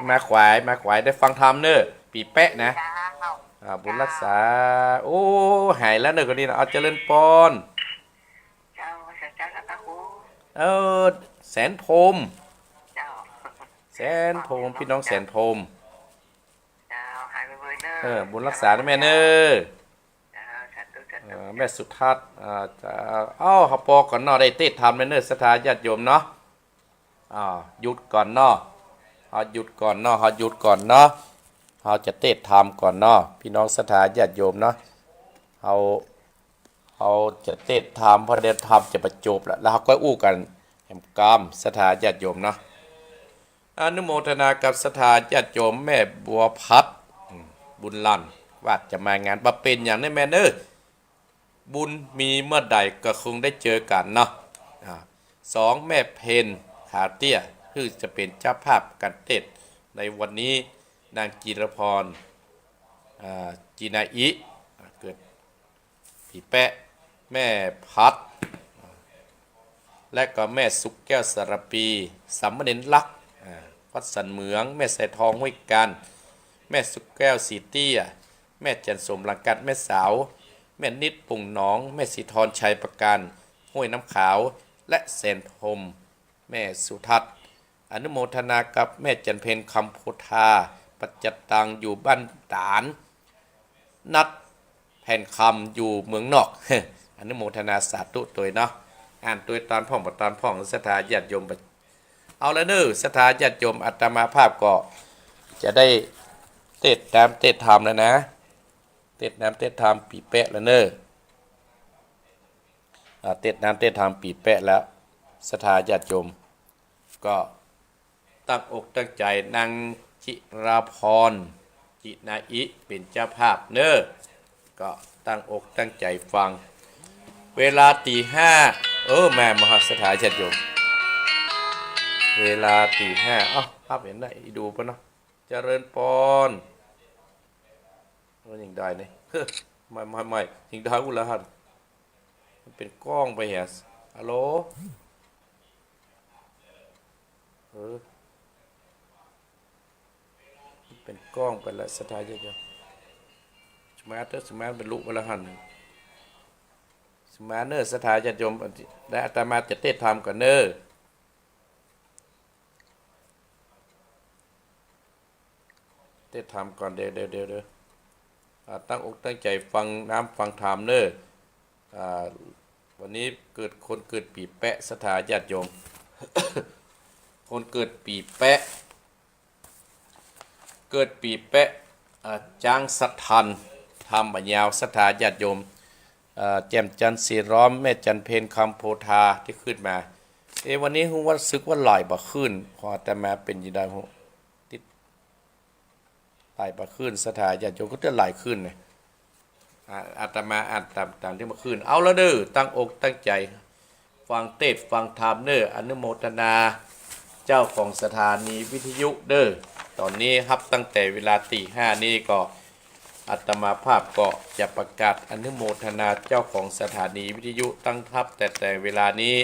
มาขวาย มาขวาย ได้ฟังธรรมเน่อ ปี๋แป๊ะนะ เจ้า อ่า บุญรักษา เจ้า โอ้ หายแล้วเน่อ คนนี้นะ เอา เจริญปอน เจ้า เจ้า เจ้า เจ้า เจ้า เออ แสนพรหม เจ้า แสนพรหม พี่น้องแสนพรหม เจ้า หายไวๆเน่อ เออ บุญรักษานะแม่เน่อ เจ้า สาธุ สาธุ เออ แม่สุทัศน์ อ่า จะ เอ้า เฮาปอก่อนเนาะ ได้เตสน์ธรรมแล้วเน่อ ศรัทธาญาติโยมเนาะ อ่า หยุดก่อนเนาะ เฮาหยุดก่อนเนาะ เฮาหยุดก่อนเนาะ เฮาจะเตสน์ธรรมก่อนเนาะ พี่น้องศรัทธาญาติโยมเนาะ เฮา เฮาจะเตสน์ธรรม เพราะเดี๋ยวธรรมจะประจบแล้ว แล้วเฮาก็อู้กั๋นแหมกำ ศรัทธาญาติโยมเนาะ อนุโมทนากับศรัทธาญาติโยมแม่บัวพัด อืม บุญหลั่น ว่าจะมางาน บ่เป๋นหยังเน่อแม่เน่อ บุญมีเมื่อใดก็คงได้เจอกั๋นเนาะ อ่า สอง แม่เพ็ญ ขาเตี้ย ซึ่งจะเป๋นเจ้าภาพก๋านเตสน์ในวันนี้ นางจิรพร อ่า จินาอิ อ่า เกิดปี๋แป๊ะ แม่พัด และก็แม่สุขแก้วสารปี สามเณรลักษณ์ อ่า วัดสันเหมือง แม่สายทองห้วยกาญ แม่สุขแก้วสีเตี้ย แม่จันทร์สมหลังกาด แม่สาว แม่นิด โป่งหนอง แม่สีทร ชัยประการ ห้วยน้ำขาว และแสนพรหม แม่สุทัศน์ อนุโมทนากับแม่จันทร์เพ็ญ คำโพธา ปัจจตัง อยู่บ้านต๋าน นัดแผ่นคำ อยู่เมืองนอก อนุโมทนาสาธุตวยเนาะ อ่านตวยตอนพ่องบ่ตอนพ่อง ศรัทธาญาติโยม เอาละเน่อ ศรัทธาญาติโยม อาตมาภาพก็จะได้เตสน์ธรรม เตสน์ธรรมแล้วนะ เตสน์ธรรม เตสน์ธรรมปี๋แป๊ะแล้วเน่อ อ่า เตสน์ธรรม เตสน์ธรรมปี๋แป๊ะแล้ว ศรัทธาญาติโยม ก็ตั้งอกตั้งใจ๋ นางจิราพร จินาอิ เป๋นเจ้าภาพเน่อ ก็ตั้งอกตั้งใจ๋ฟัง เวลาตี๋ห้า เออ แม่มหาศรัทธาญาติโยม เวลาตี๋ห้า เอ้า ภาพเห็นได้ อีดูปะเนาะ เจริญปอน มันยังได้นี่ ไม่ ไม่ ไม่ ยังได้อุละหัน มันเป๋นก้องไปเหีย ฮัลโหล เออ มันเป๋นก้องไปแล้ว ศรัทธาญาติโยม สมาร์ทเตอร์ สมาร์ทบรรลุไปแล้วหัน สมาร์ทเนอร์ ศรัทธาญาติโยม ได้อาตมาจะเตสน์ธรรมก่อนเน่อ เตสน์ธรรมก่อน เดี๋ยว เดี๋ยว เดี๋ยว เดี๋ยว อ่า ตั้งอกตั้งใจ๋ฟังน้ำฟังธรรมเน่อ อ่า วันนี้เกิด คนเกิดปี๋แป๊ะ ศรัทธาญาติโยม คนเกิดปี๋แป๊ะ เกิดปี๋แป๊ะ อ่า จ๊างสัตย์ทัน ธรรมยาว ศรัทธาญาติโยม อ่า แจ่มจันทร์ ศรีล้อม แม่จันทร์เพ็ญ คำโพธา ตี้ขึ้นมา เอ๊ะ วันนี้ฮู้ว่าสึกว่าไหลบ่ขึ้น ของอาตมาเป๋นจะไดฮู้ ติด ไหลบ่ขึ้น ศรัทธาญาติโยมก็จะไหลขึ้นเนี่ย อ่า อาตมาอ่านต๋าม ต๋ามตี้เมื่อคืน เอาละเน่อ ตั้งอกตั้งใจ๋ฟังเตสน์ฟังธรรมเน่อ อนุโมทนาเจ้าของสถานีวิทยุเน่อ ต๋อนนี้ฮับตั้งแต่เวลาตี๋ห้านี้ก็ อาตมาภาพก็จะประกาศอนุโมทนาเจ้าของสถานีวิทยุตั้งฮับแต่ แต่เวลานี้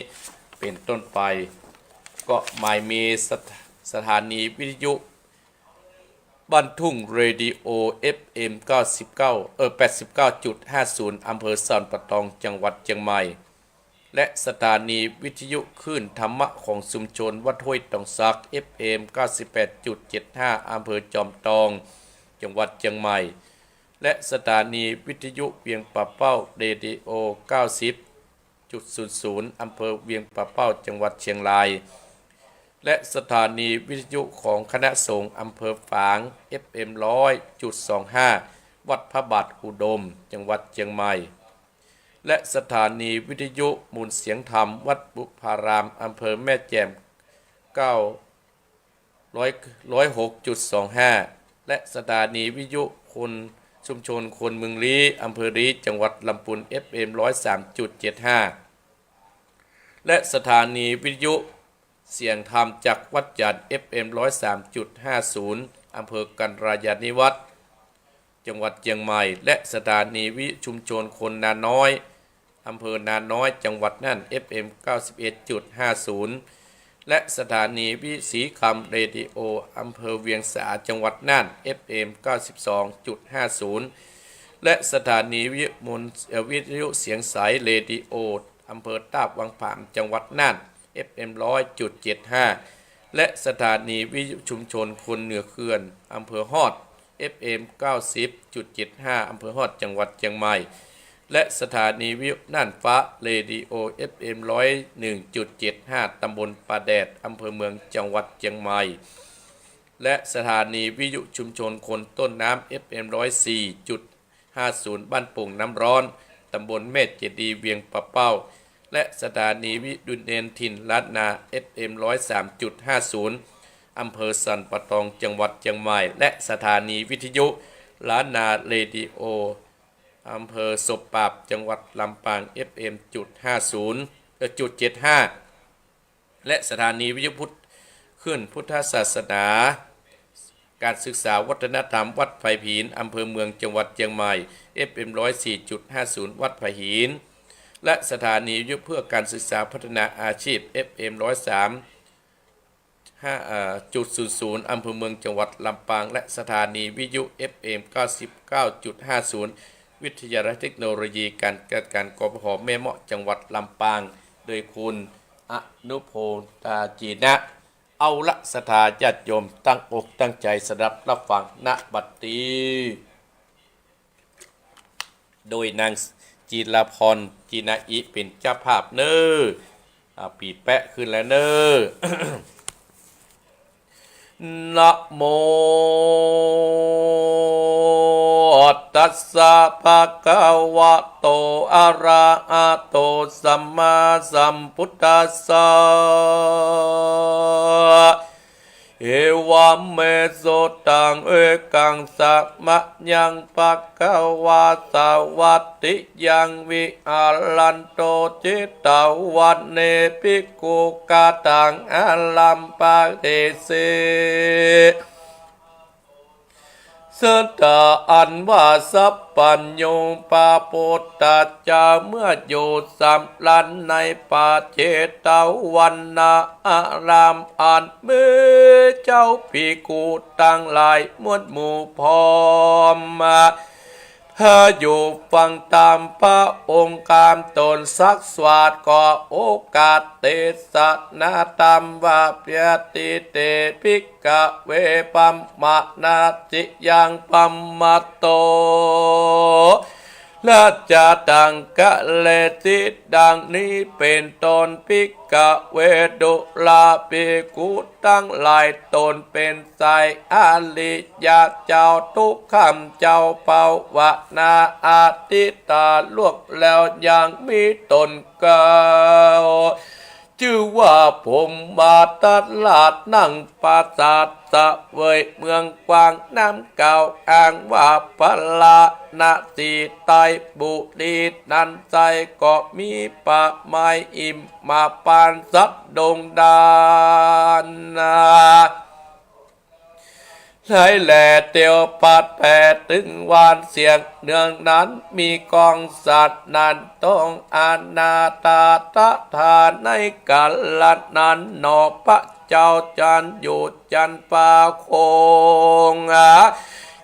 เป๋นต้นไป ก็หมายมีสถ- สถานีวิทยุ บ้านทุ่งเรดิโอ เอฟเอ็ม เก้าสิบเก้า เอ่อ แปดสิบเก้าจุดห้าศูนย์ อำเภอซานป่าตอง จังหวัดเจียงใหม่ และสถานีวิทยุคลื่นธรรมะของชุมชนวัดห้วยตองสัก เอฟเอ็ม เก้าสิบแปดจุดเจ็ดห้า อำเภอจอมตอง จังหวัดเจียงใหม่ และสถานีวิทยุเวียงป่าเป้า เรดิโอ เก้าสิบ จุดศูนย์ศูนย์ อำเภอเวียงป่าเป้า จังหวัดเชียงราย และสถานีวิทยุของคณะสงฆ์อำเภอฝาง เอฟเอ็ม ร้อยจุดสองห้า วัดพระบาทอุดม จังหวัดเชียงใหม่ และสถานีวิทยุมูลเสียงธรรม วัดบุพาราม อำเภอแม่แจ่ม เก้า ร้อย ร้อยหกจุดสองห้า และสถานีวิทยุคน ชุมชนคนเมืองลี้ อำเภอลี้ จังหวัดลำพูน เอฟเอ็ม ร้อยสามจุดเจ็ดห้า และสถานีวิทยุเสียงธรรมจากวัดจันทร์ เอฟเอ็ม ร้อยสามจุดห้าศูนย์ อำเภอกัลยาณิวัฒน์ จังหวัดเชียงใหม่ และสถานีวิทยุชุมชนคนนาน้อย อำเภอนาน้อย จังหวัดน่าน เอฟเอ็ม เก้าสิบเอ็ดจุดห้าศูนย์ และสถานีวิถีคำเรดิโออำเภอเวียงสาจังหวัดน่าน เอฟเอ็ม เก้าสิบสองจุดห้าศูนย์ และสถานีวิทยุมวล เอ่อ วิทยุเสียงใสเรดิโออำเภอตาดวังผามจังหวัดน่าน เอฟเอ็ม ร้อยจุดเจ็ดห้า และสถานีวิทยุชุมชนคนเหนือเขื่อนอำเภอฮอด เอฟเอ็ม เก้าสิบจุดเจ็ดห้า อำเภอฮอดจังหวัดเจียงใหม่ และสถานีวิทยุน่านฟ้าเรดิโอ เอฟเอ็ม ร้อยหนึ่งจุดเจ็ดห้า ตำบลป่าแดด อำเภอเมืองจังหวัดเจียงใหม่ และสถานีวิทยุชุมชนคนต้นน้ำ เอฟเอ็ม ร้อยสี่จุดห้าศูนย์ บ้านโป่งน้ำร้อน ตำบลแม่เจดีย์ เวียงป่าเป้า และสถานีวิทยุดินแดนถิ่นล้านนา เอฟเอ็ม ร้อยสามจุดห้าศูนย์ อำเภอสันป่าตองจังหวัดเจียงใหม่ และสถานีวิทยุล้านนาเรดิโอ อำเภอศพปราบจังหวัดลำปาง เอฟเอ็ม จุดห้าศูนย์ เอ่อ จุดเจ็ดห้า และสถานีวิทยุพุทธ คลื่นพุทธศาสนา การศึกษาวัฒนธรรมวัดไผ่หิน อำเภอเมืองจังหวัดเจียงใหม่ เอฟเอ็ม ร้อยสี่จุดห้าศูนย์ วัดไผ่หิน และสถานีวิทยุเพื่อการศึกษาพัฒนาอาชีพ เอฟเอ็ม ร้อยสาม ห้า เอ่อ จุดศูนย์ศูนย์ อำเภอเมืองจังหวัดลำปาง และสถานีวิทยุ เอฟเอ็ม เก้าสิบเก้าจุดห้าศูนย์ วิทยาลัยเทคโนโลยีการจัดการ กปภ แม่เมาะ จังหวัดลำปาง โดยคุณอนุพงษ์ ตาจีนะ เอาละ ศรัทธาญาติโยมตั้งอกตั้งใจสดับรับฟัง ณ บัดนี้ โดยนางจิราพร จินาอิ เป๋นเจ้าภาพเน้อ อ่า ปี่แป๊ะขึ้นแล้วเน้อ นะโม ตัสสะ ภะคะวะโต อะระหะโต สัมมาสัมพุทธัสสะ เอวะเม สุตัง เอกัง สะมะยัง ภะคะวา สะวัตติยัง วิหารันโต เจตะวะเน ภิกขุกะตัง อารัมภะเทเส ศรัทธาอันว่าสัพพัญญูพระพุทธเจ้าเมื่ออยู่สำราญในป่าเจตวันนะอารามอันมีเจ้าภิกขุตังหลายมวลหมู่พร้อมมา ถ้าอยู่ฟังธรรมพระองค์กำตนสักสวาท ขอโอกาสเตสนาธรรมว่า ปะยัตติเต ภิกขะเว ธัมมานาทิยัง ธัมมาโต รัจจตัง กะเรติ ดังนี้เป๋นต้น ภิกขะเว ดูราภิกขุตังหลาย ตนเป๋นสายอริยะเจ้าทุกข์คำเจ้าภาวนาอธิษฐานล่วงแล้วยังมีตนเก่า จื้อว่าพรหมทัตราชนั่งปราสาทเสวยเมืองกว้าง น้ำเก่าอ้างว่าพาราณสี ไตรปุรีนั้นไส้ ก็มีประมาณอิมมาปานสัตว์ดงดานนา หลายแหล่เตียวพัดแผ่ตึงวานเสียงเนืองนั้น มีกองสนั่นต้องอานาถาตถาในกาลนั้นหนอ พระเจ้าจันทร์อยู่จันทร์ฟ้าคง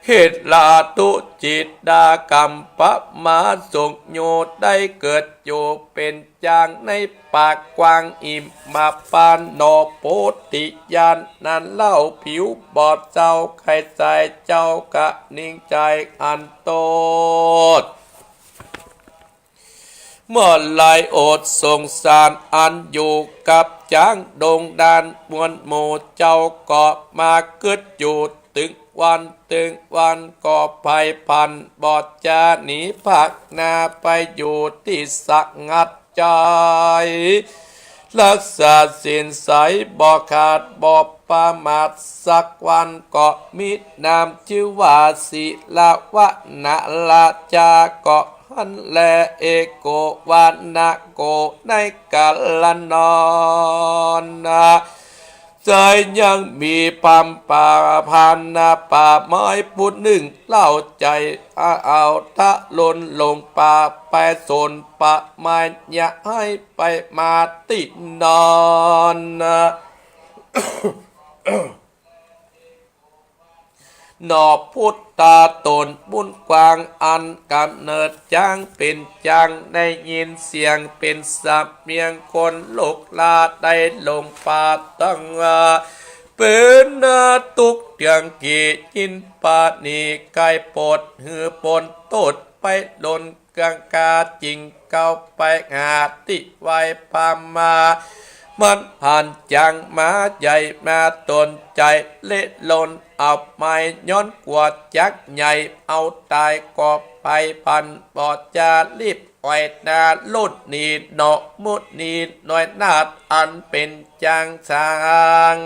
เหตุลาทุจิตดากัมปะมาสุขอยู่ ได้เกิดอยู่เป๋น จางในป่ากว้างอิมมาปานหนอ โพธิญาณนั้นเล่าผิวบอดเศร้า ใคร่ใส่เจ้ากะนิ่งใจอันโตษ เมื่อไหร่อดสงสารอันอยู่กับจางดงดาน มวลหมู่เจ้าก็มาเกิดอยู่ ตึงวันตึงวันก็ไพร่พลัน บ่จะหนีพรากหน้าไปอยู่ตี้สงัดใจ รักษาศีลใสบ่ขาดบ่ประมาทสักวัน ก็มีนามจื้อว่าสีละวะนะราชา ก็หั้นแล เอโกวานะโก ในกาลนานนะ ไซยังมีพราหมณ์ป่าพรานป่าไม้ผู้นึ่งเล่าใจ๋ เอาทะลนลงป่าไปสนป่าไม้ อย่าหื้อไปมาตี้นานนะ หนอพุทธาต๋นบุญกว้าง อันก๋ำเนิดจ๋างเป๋นจ๋าง ได้ยินเสียงเป๋นสำเนียงคนลุกลา ได้หลงป่าตัง เป๋นนาตุ๊กเตียงกี่ ยินปาณีไก่ปด หื้อป๊นโต้ษไปหล่น กังกาจึงเข้าไปหาตี้ไหว้พราหมา มันหันจ๋างหมาใหญ่มาต๋นใจ๋ เละล่นเอาไม้ ย้อนกั๋วจักใหญ่เอาต๋าย ก็ไปพันบ่จารีบอ่อยนาลุ่นนี้ หนอมุนีน้อยนาฏ อันเป๋นจ๋างสร้าง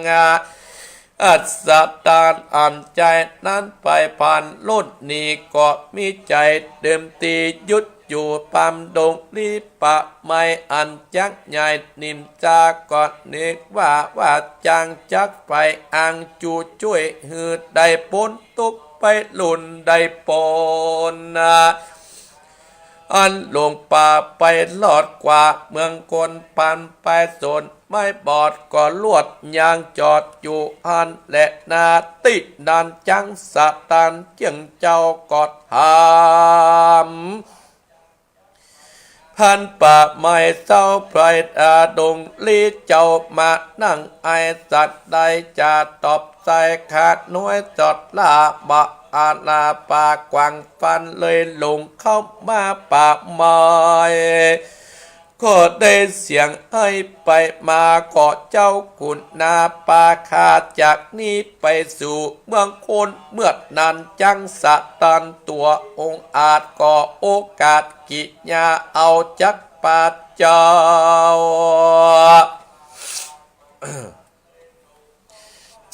อัศจรรย์อันใจ๋นั้นไปพันลุ่นนี้ ก็มีใจ๋เดิมตี้หยุดอยู่ปำดงลี้ป่าไม้อันจักใหญ่ นิมจาก็นึกว่า ว่าจ๋างจักไปอังจู๋จ้วย หื้อได้ป๊นตุ๊กไปหลุ่นได้ป๊นนา อันหลงป่าไปรอดกว่าเมืองคน ผ่านไปสนไม้บอดก็ลวดยางจอดอยู่หั้นแลนา ตี้นั้นจ๋างสะตันเจื้องเจ้าก็ถาม พรานป่าไม้เศร้าไพร่ อาดงลี้เจ้ามานั่งไอสัตว์ใด จะตอบใส่ข้าน้อยจอดลา บ่อาลาป่ากว้างฟันเลยหลงเข้ามาป่าไม้ ก็ได้เสียงไห้ไปมา ก็เจ้าขุนนาปาข้าจากนี้ไปสู่เมืองคน เมื่อนั้นจ๋างสะตันตั๋วองอาจ ก็โอกาสกิยาเอาจักปาเจ้า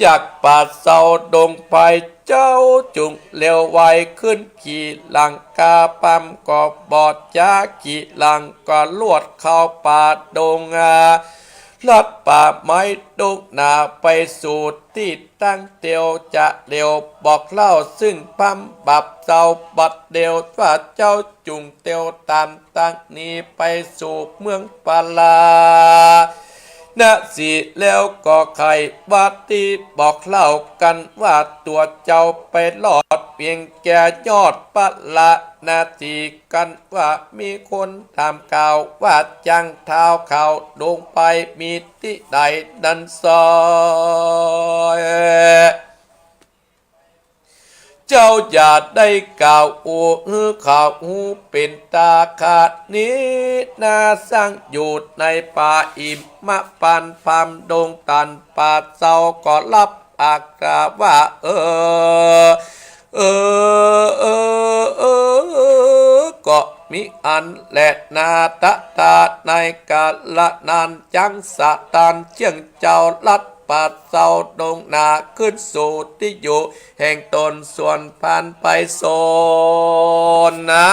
จักปาเศร้าดงไพร่ เจ้าจุ่งเร็วไวขึ้นขี่หลังกา พราหมณ์ก็บ่จ๋า ขี่หลังก็ลวดเข้าป่าดงอา ลัดป่าไม้ดงหนาไปสู่ตี้ตั้งเตียว จะเร็วบอกเล่าซึ่งพราหมณ์บาปเศร้า บัดเดียวว่าเจ้าจุ่งเตียวต๋าม ตั้งนี้ไปสู่เมืองปาราณสีแล้ว ก็ใค่ว่าตี้บอกเล่ากั๋นว่า ตั๋วเจ้าไปรอดเปียงแก่ยอดปาราณสี กั๋นว่ามีคนถามกล่าวว่า จ๋างท้าวเขาดงไพร่มีตี้ใดนั้นไซร้ เจ้าอย่าได้กล่าวอู้หื้อเขาฮู้เป๋นตาขาดนี้นา สังอยู่ในป่าอิมพานต์ พราหมณ์ดงตันป่าเศร้าก็รับปากกาว่า เออ เออ เออ เออ ก็มิอั้นแลนา ตะตาในกาละนั้น จ๋างสะตันเจื้องเจ้าลัดป่าเศร้าดงหนา ขึ้นสู่ตี้อยู่แห่งต๋น ส่วนพรานไปสนนา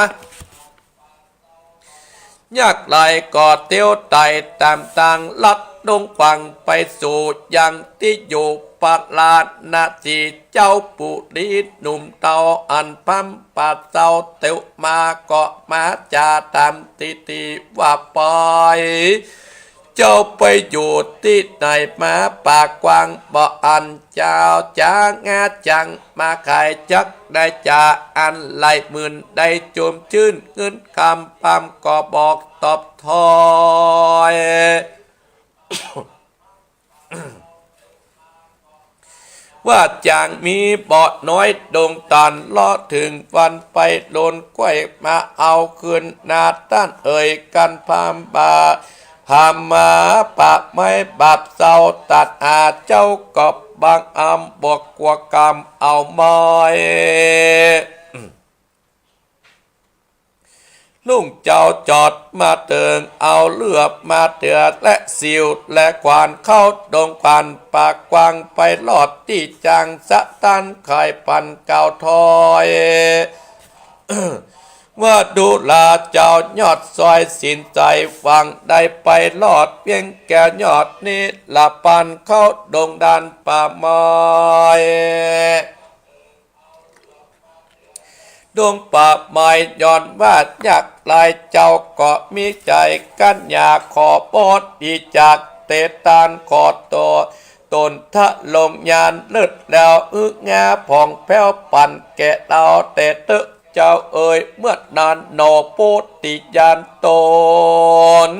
ยากไร้ก็เตียวไต่ต๋ามตางลัดดงขวางไปสู่ยังตี้อยู่ปาราณสี เจ้าปุรีหนุ่มเตาอันพราหมณ์ป่าเศร้าเตียวมา ก็มาจ๋าต๋ามตี้ตี้ว่าไป เจ้าไปอยู่ตี้ไหนมา ป่ากว้างบ่อัน เจ้าจ๋างาจ๋างมาไขจักได้จ๋า อันไหล่หมื่นได้จุมจื้น เงินคำพราหมณ์ก็บอกตอบถ้อย ว่าจ๋างมีบ่น้อยดงตัน เลาะเถิงวันไปหล่นก้วยมาเอาคืนนา ต้านเอ่ยกั๋นพราหมณ์บ่า หามาป่าไม้บาปเศร้าตัดหา เจ้าก็บังอำบ่กั๋วกรรมเอาไม้ ลุงเจ้าจอดมาเถิง เอาเลื่อยมาเถือและสิวและขวาน เข้าดงขวานป่ากว้าง ไปรอดตี้จ๋างสะตันไขปันกล่าวถ้อย ว่าดูราเจ้ายอดซอยสินใจ๋ หวังได้ไปรอดเปียงแก่ยอดนี้ละปัน เข้าดงด้านป่าไม้ ดงป่าไม้ย้อนว่ายากไร้ เจ้าก็มีใจ๋กั๋นหยา ขอปอดอีจากเตตานขอตัว ต๋นทะลงญาณเลิศแล้ว หื้องาผ่องแผ้วปั๋นแก่เฮาแต๊เต๊อะเจ้าเอ๋ย เมื่อนั้นหนอโพธิญาณต๋น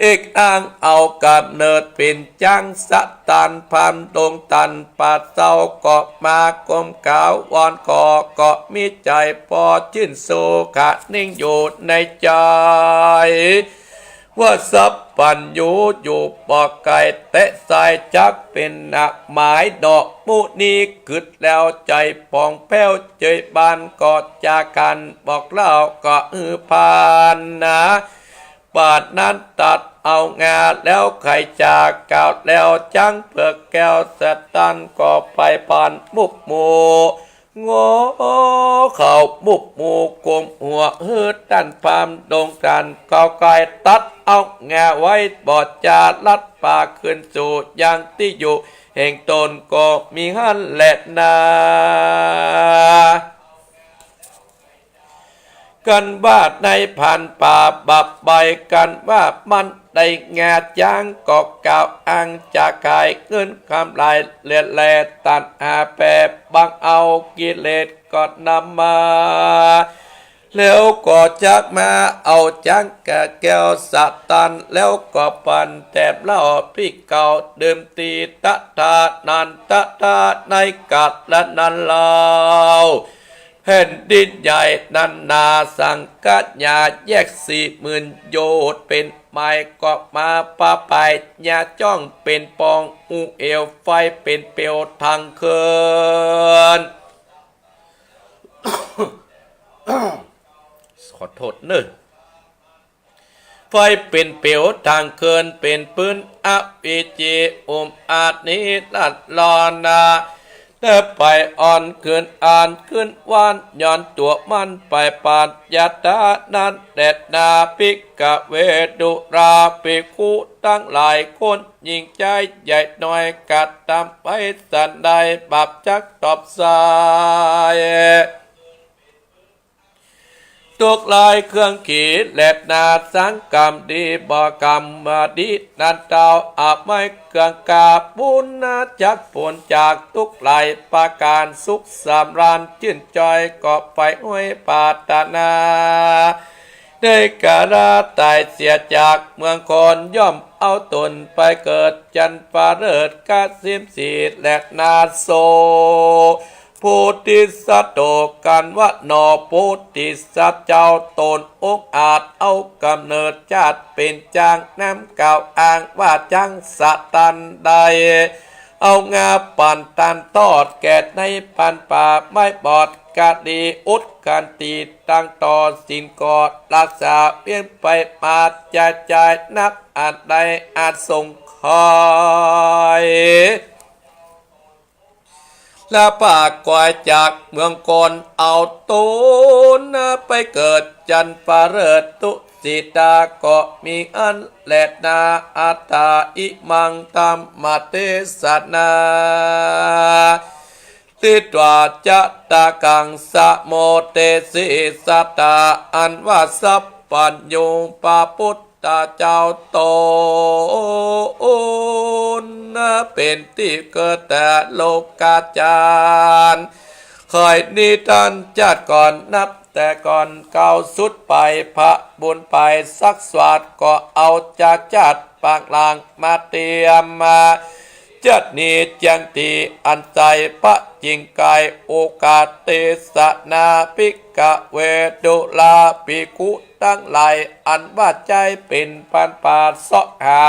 เอกอ้างเอาก๋ำเนิดเป๋นจ๊างสะตัน พราหมณ์ดงตันป่าเซาก็มาก้มก๋าววอนขอ ก็มีใจ๋ปอจื้นโศกะนิ่งอยู่ในใจ๋ ว่าสัพพัญญูอยู่บ่ไก๋ แต๊สายจักเป๋นหนักหมายหนอ หมู่นี้กึ๊ดแล้วใจ๋ผ่องแผ้วเจยบาน ก็จะกั๋นบอกเล่าก็หื้อผ่านนา ป่านนั้นตรัสเอางาแล้วใค่จะกล่าวแล้ว จ๊างเผือกแก้วสะตันก็ไปผ่านมุกหมู่ งอเข้ามุกหมู่ก้มหัวหื้อต้านพราหมณ์ดงตัน เขาใค่ตัดเอางาไว้ บ่จะลัดป่าคืนสู่ยังตี้อยู่แห่งต๋น ก็มีหั้นแลนา กั๋นว่าในพรานป่าบับใบ้ กั๋นว่ามันได้งาจ๊าง ก็กล่าวอ้างจะขายเงินคำหลายเหลือแล ตันหาแปรบังเอากิเลสก็นำมา แล้วก็จักมาเอาจ๊างกะแก้วสะตัน แล้วก็ปันแถมเหล้าปี้เก่าดื่มตี้ ตะทานันตะทาในกั๋นละนั้นเล่า แผ่นดินใหญ่นั้นนา สังขยาแยกสี่หมื่นโยชน์เป๋นหมาย ก็มาปะไปญาจ้องเป๋นปอง อู้เหวไฟเป๋นเปลวตางเคิน ขอโต้ษเน่อ ไฟเป๋นเปลวตางเคิน เป๋นปืนอวิชชี อุ้มอาจหนีลัดลอนนา แต่ไปอ่อนขึ้นอ่านขึ้นวัน ย้อนตั๋วมันไปปาดยาตานั้นแดดนา ภิกขเวดูราภิกขุตังหลาย คนยิ่งใจ๋ใหญ่น้อย กระตำไว้สันใด บาปจักตอบสาย ตกลายเครื่องขีแลนา สังกรรมดีบ่กรรมบ่ดีนั้นเต้า อาไม้เครื่องกาบุญนะ จักป๊นจากตุ๊กข์หลายประก๋าน สุขสำราญจื้นจอย ก็ใฝ่ห้อยปรารถนา ได้กาละต๋ายเสียจากเมืองคน ย่อมเอาต๋นไปเกิดจันทร์ประเสริฐกสิมสีแลนา โส โพธิสัตว์โต กั๋นว่าหนอโพธิสัตว์เจ้า ต๋นองอาจเอาก๋ำเนิดจาติเป๋นจ๊าง นำกล่าวอ้างว่าจ๊างสะตันได้ เอางาปั๋นตันทอดแก่ในพรานป่า ไม้บอดกะดีอุดกันตีตั้งต่อศีลก็รักษาเวียนไปมา จะจ่ายนับอันใดอาสงไขย ละปากกายจากเมืองคน เอาต๋นไปเกิดจันทร์ประเสริฐตุสิตา ก็มีอั้นแลนา อัตถาอิมังธัมมเตสนา ทิฏฐาจะตะกังสะโมเทสิสัตตา อันว่าสัพพัญญูพระพุทธเจ้าต๋น เป๋นตี้เกิดแต๊โลกาจารย์ ใค่นิทานจาติก่อน นับแต่ก่อนเก่าสุดไป พระบุญไปสักสวัสดิ์ ก็เอาจากจาติปางหลังมาเตียมมา จาตินี้เจียงตี้อันใจ๋ พระจิ่งไกรโอกาสเตสนา ภิกขเวดูราภิกขุตังหลาย อันว่าใจ๊เป๋นพรานป่าเสาะหา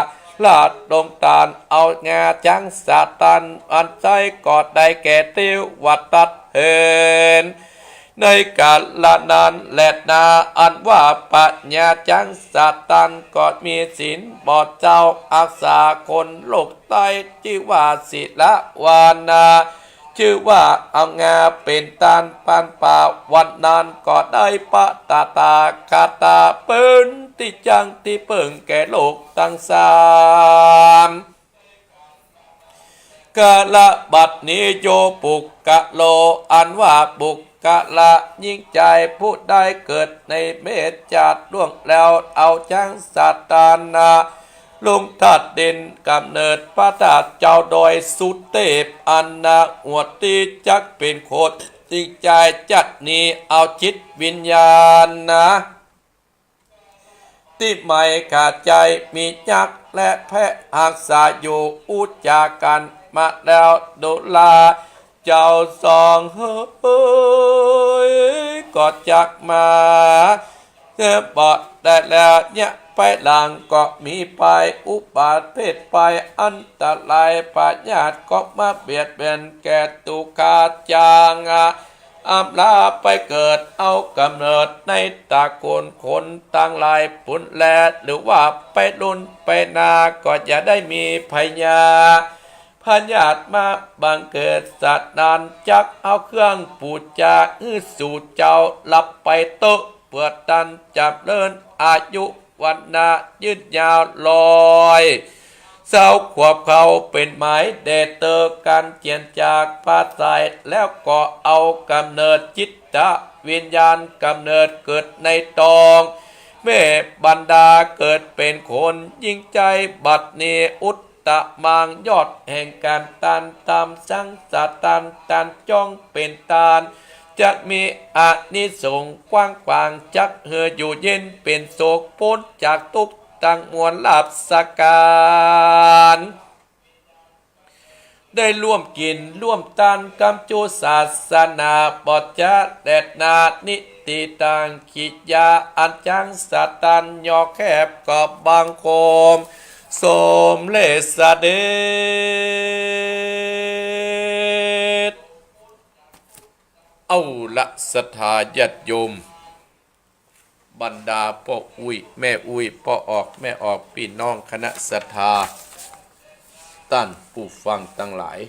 ลาดลงตานเอางาจ๊างสะตัน อันใจ๊ก็ได้แก่เตวทัตเห็น ในกาละนั้นแลนา อันว่าปัญญาจ๊างสะตัน ก็มีศีลบ่เจ้า อักษาคนโลกใต้ จื้อว่าศิละวานา จื้อว่าเอางาเป๋นตานพรานป่า วันนั้นก็ได้พระตถาคตา เป๋นตี้จ๊างตี้เปิ้งแก่โลกตังสาม กาละบัดนี้โยปุคคโล อันว่าปุคคละญิงจายผู้ได้เกิดในเมสจาติล่วงแล้ว เอาจ๊างสะตันนา ลงธาตุดินก๋ำเนิดพระธาตุเจ้าดอยสุเตพ อันนาหัวตี้จักเป๋นคน จิ่งจายจัดหนีเอาจิตวิญญาณนา ตี้ไม่ขาดใจ๋ มียักษ์และแพะฮักษาอยู่ อู้จ๋ากั๋นมาแล้ว ดูราเจ้าสองเฮย ก็จักมา เมื่อบ่ได้แล้วเยียะไปหลัง ก็มีภัยอุบัติเหตุ ภัยอันตราย พยาธิก็มาเบียดเบียนแก่ตุ๊กข้าจ๋าง อำลาไปเกิดเอาก๋ำเนิดในตระกูลคนตังหลายปู้นแล หรือว่าไปรุ่นไปหน้าก็จะได้มีพยา พยาธิมาบังเกิด สะนั้นจักเอาเครื่องปู๋จาหื้อสูเจ้า รับไปเต๊อะ เปื้อต้านจ๋ำเริญอายุวรรณะยืนยาวร้อยเศร้าขวบ เข้าเป๋นหมายแด่เต๊อะ ก๋านเจียนจากพระไตร แล้วก็เอาก๋ำเนิดจิตวิญญาณ ก๋ำเนิดเกิดในต๊องแม่มารดา เกิดเป๋นคนหญิงใจ๋ บัดนี้อุตตมัง ยอดแห่งก๋านตันตามสังสารตัน ตันจ้องเป๋นตาน จักมีอานิสงส์กว้างขวาง จักหื้ออยู่เย็นเป๋นสุข ป๊นจากตุ๊กข์ตังมวล ราชการ ได้ร่วมกิ๋นร่วมตัน ก๋ำจูศาสนา บ่จะแดดนานิติตัง กิริยาอันจั้งสะตัน ย่อแคบก็บังคมสมเร็จเสด็จ เอาละศรัทธาญาติโยม บรรดาป้ออุ๊ยแม่อุ๊ย ป้อออกแม่ออก ปี้น้องคณะศรัทธา ต้านผู้ฟังตังหลาย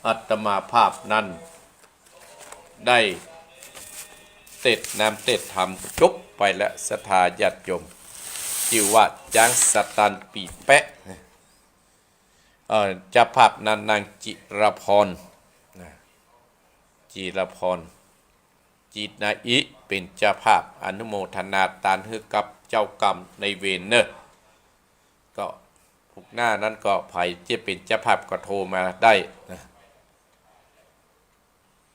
อาตมาภาพนั้นได้เตสน์น้ำเตสน์ธรรมจบไปแล้ว ศรัทธาญาติโยม จื้อว่าจ๊างสะตันปี๋แป๊ะ เอ่อ เจ้าภาพนั้นนางจิรพร นะ จิรพร จิตนาอิ เป๋นเจ้าภาพ อนุโมทนาตานหื้อกับเจ้ากรรมนายเวรเน่อ ก็พุกหน้านั้นก็ใผจะเป๋นเจ้าภาพก็โทรมาได้นะ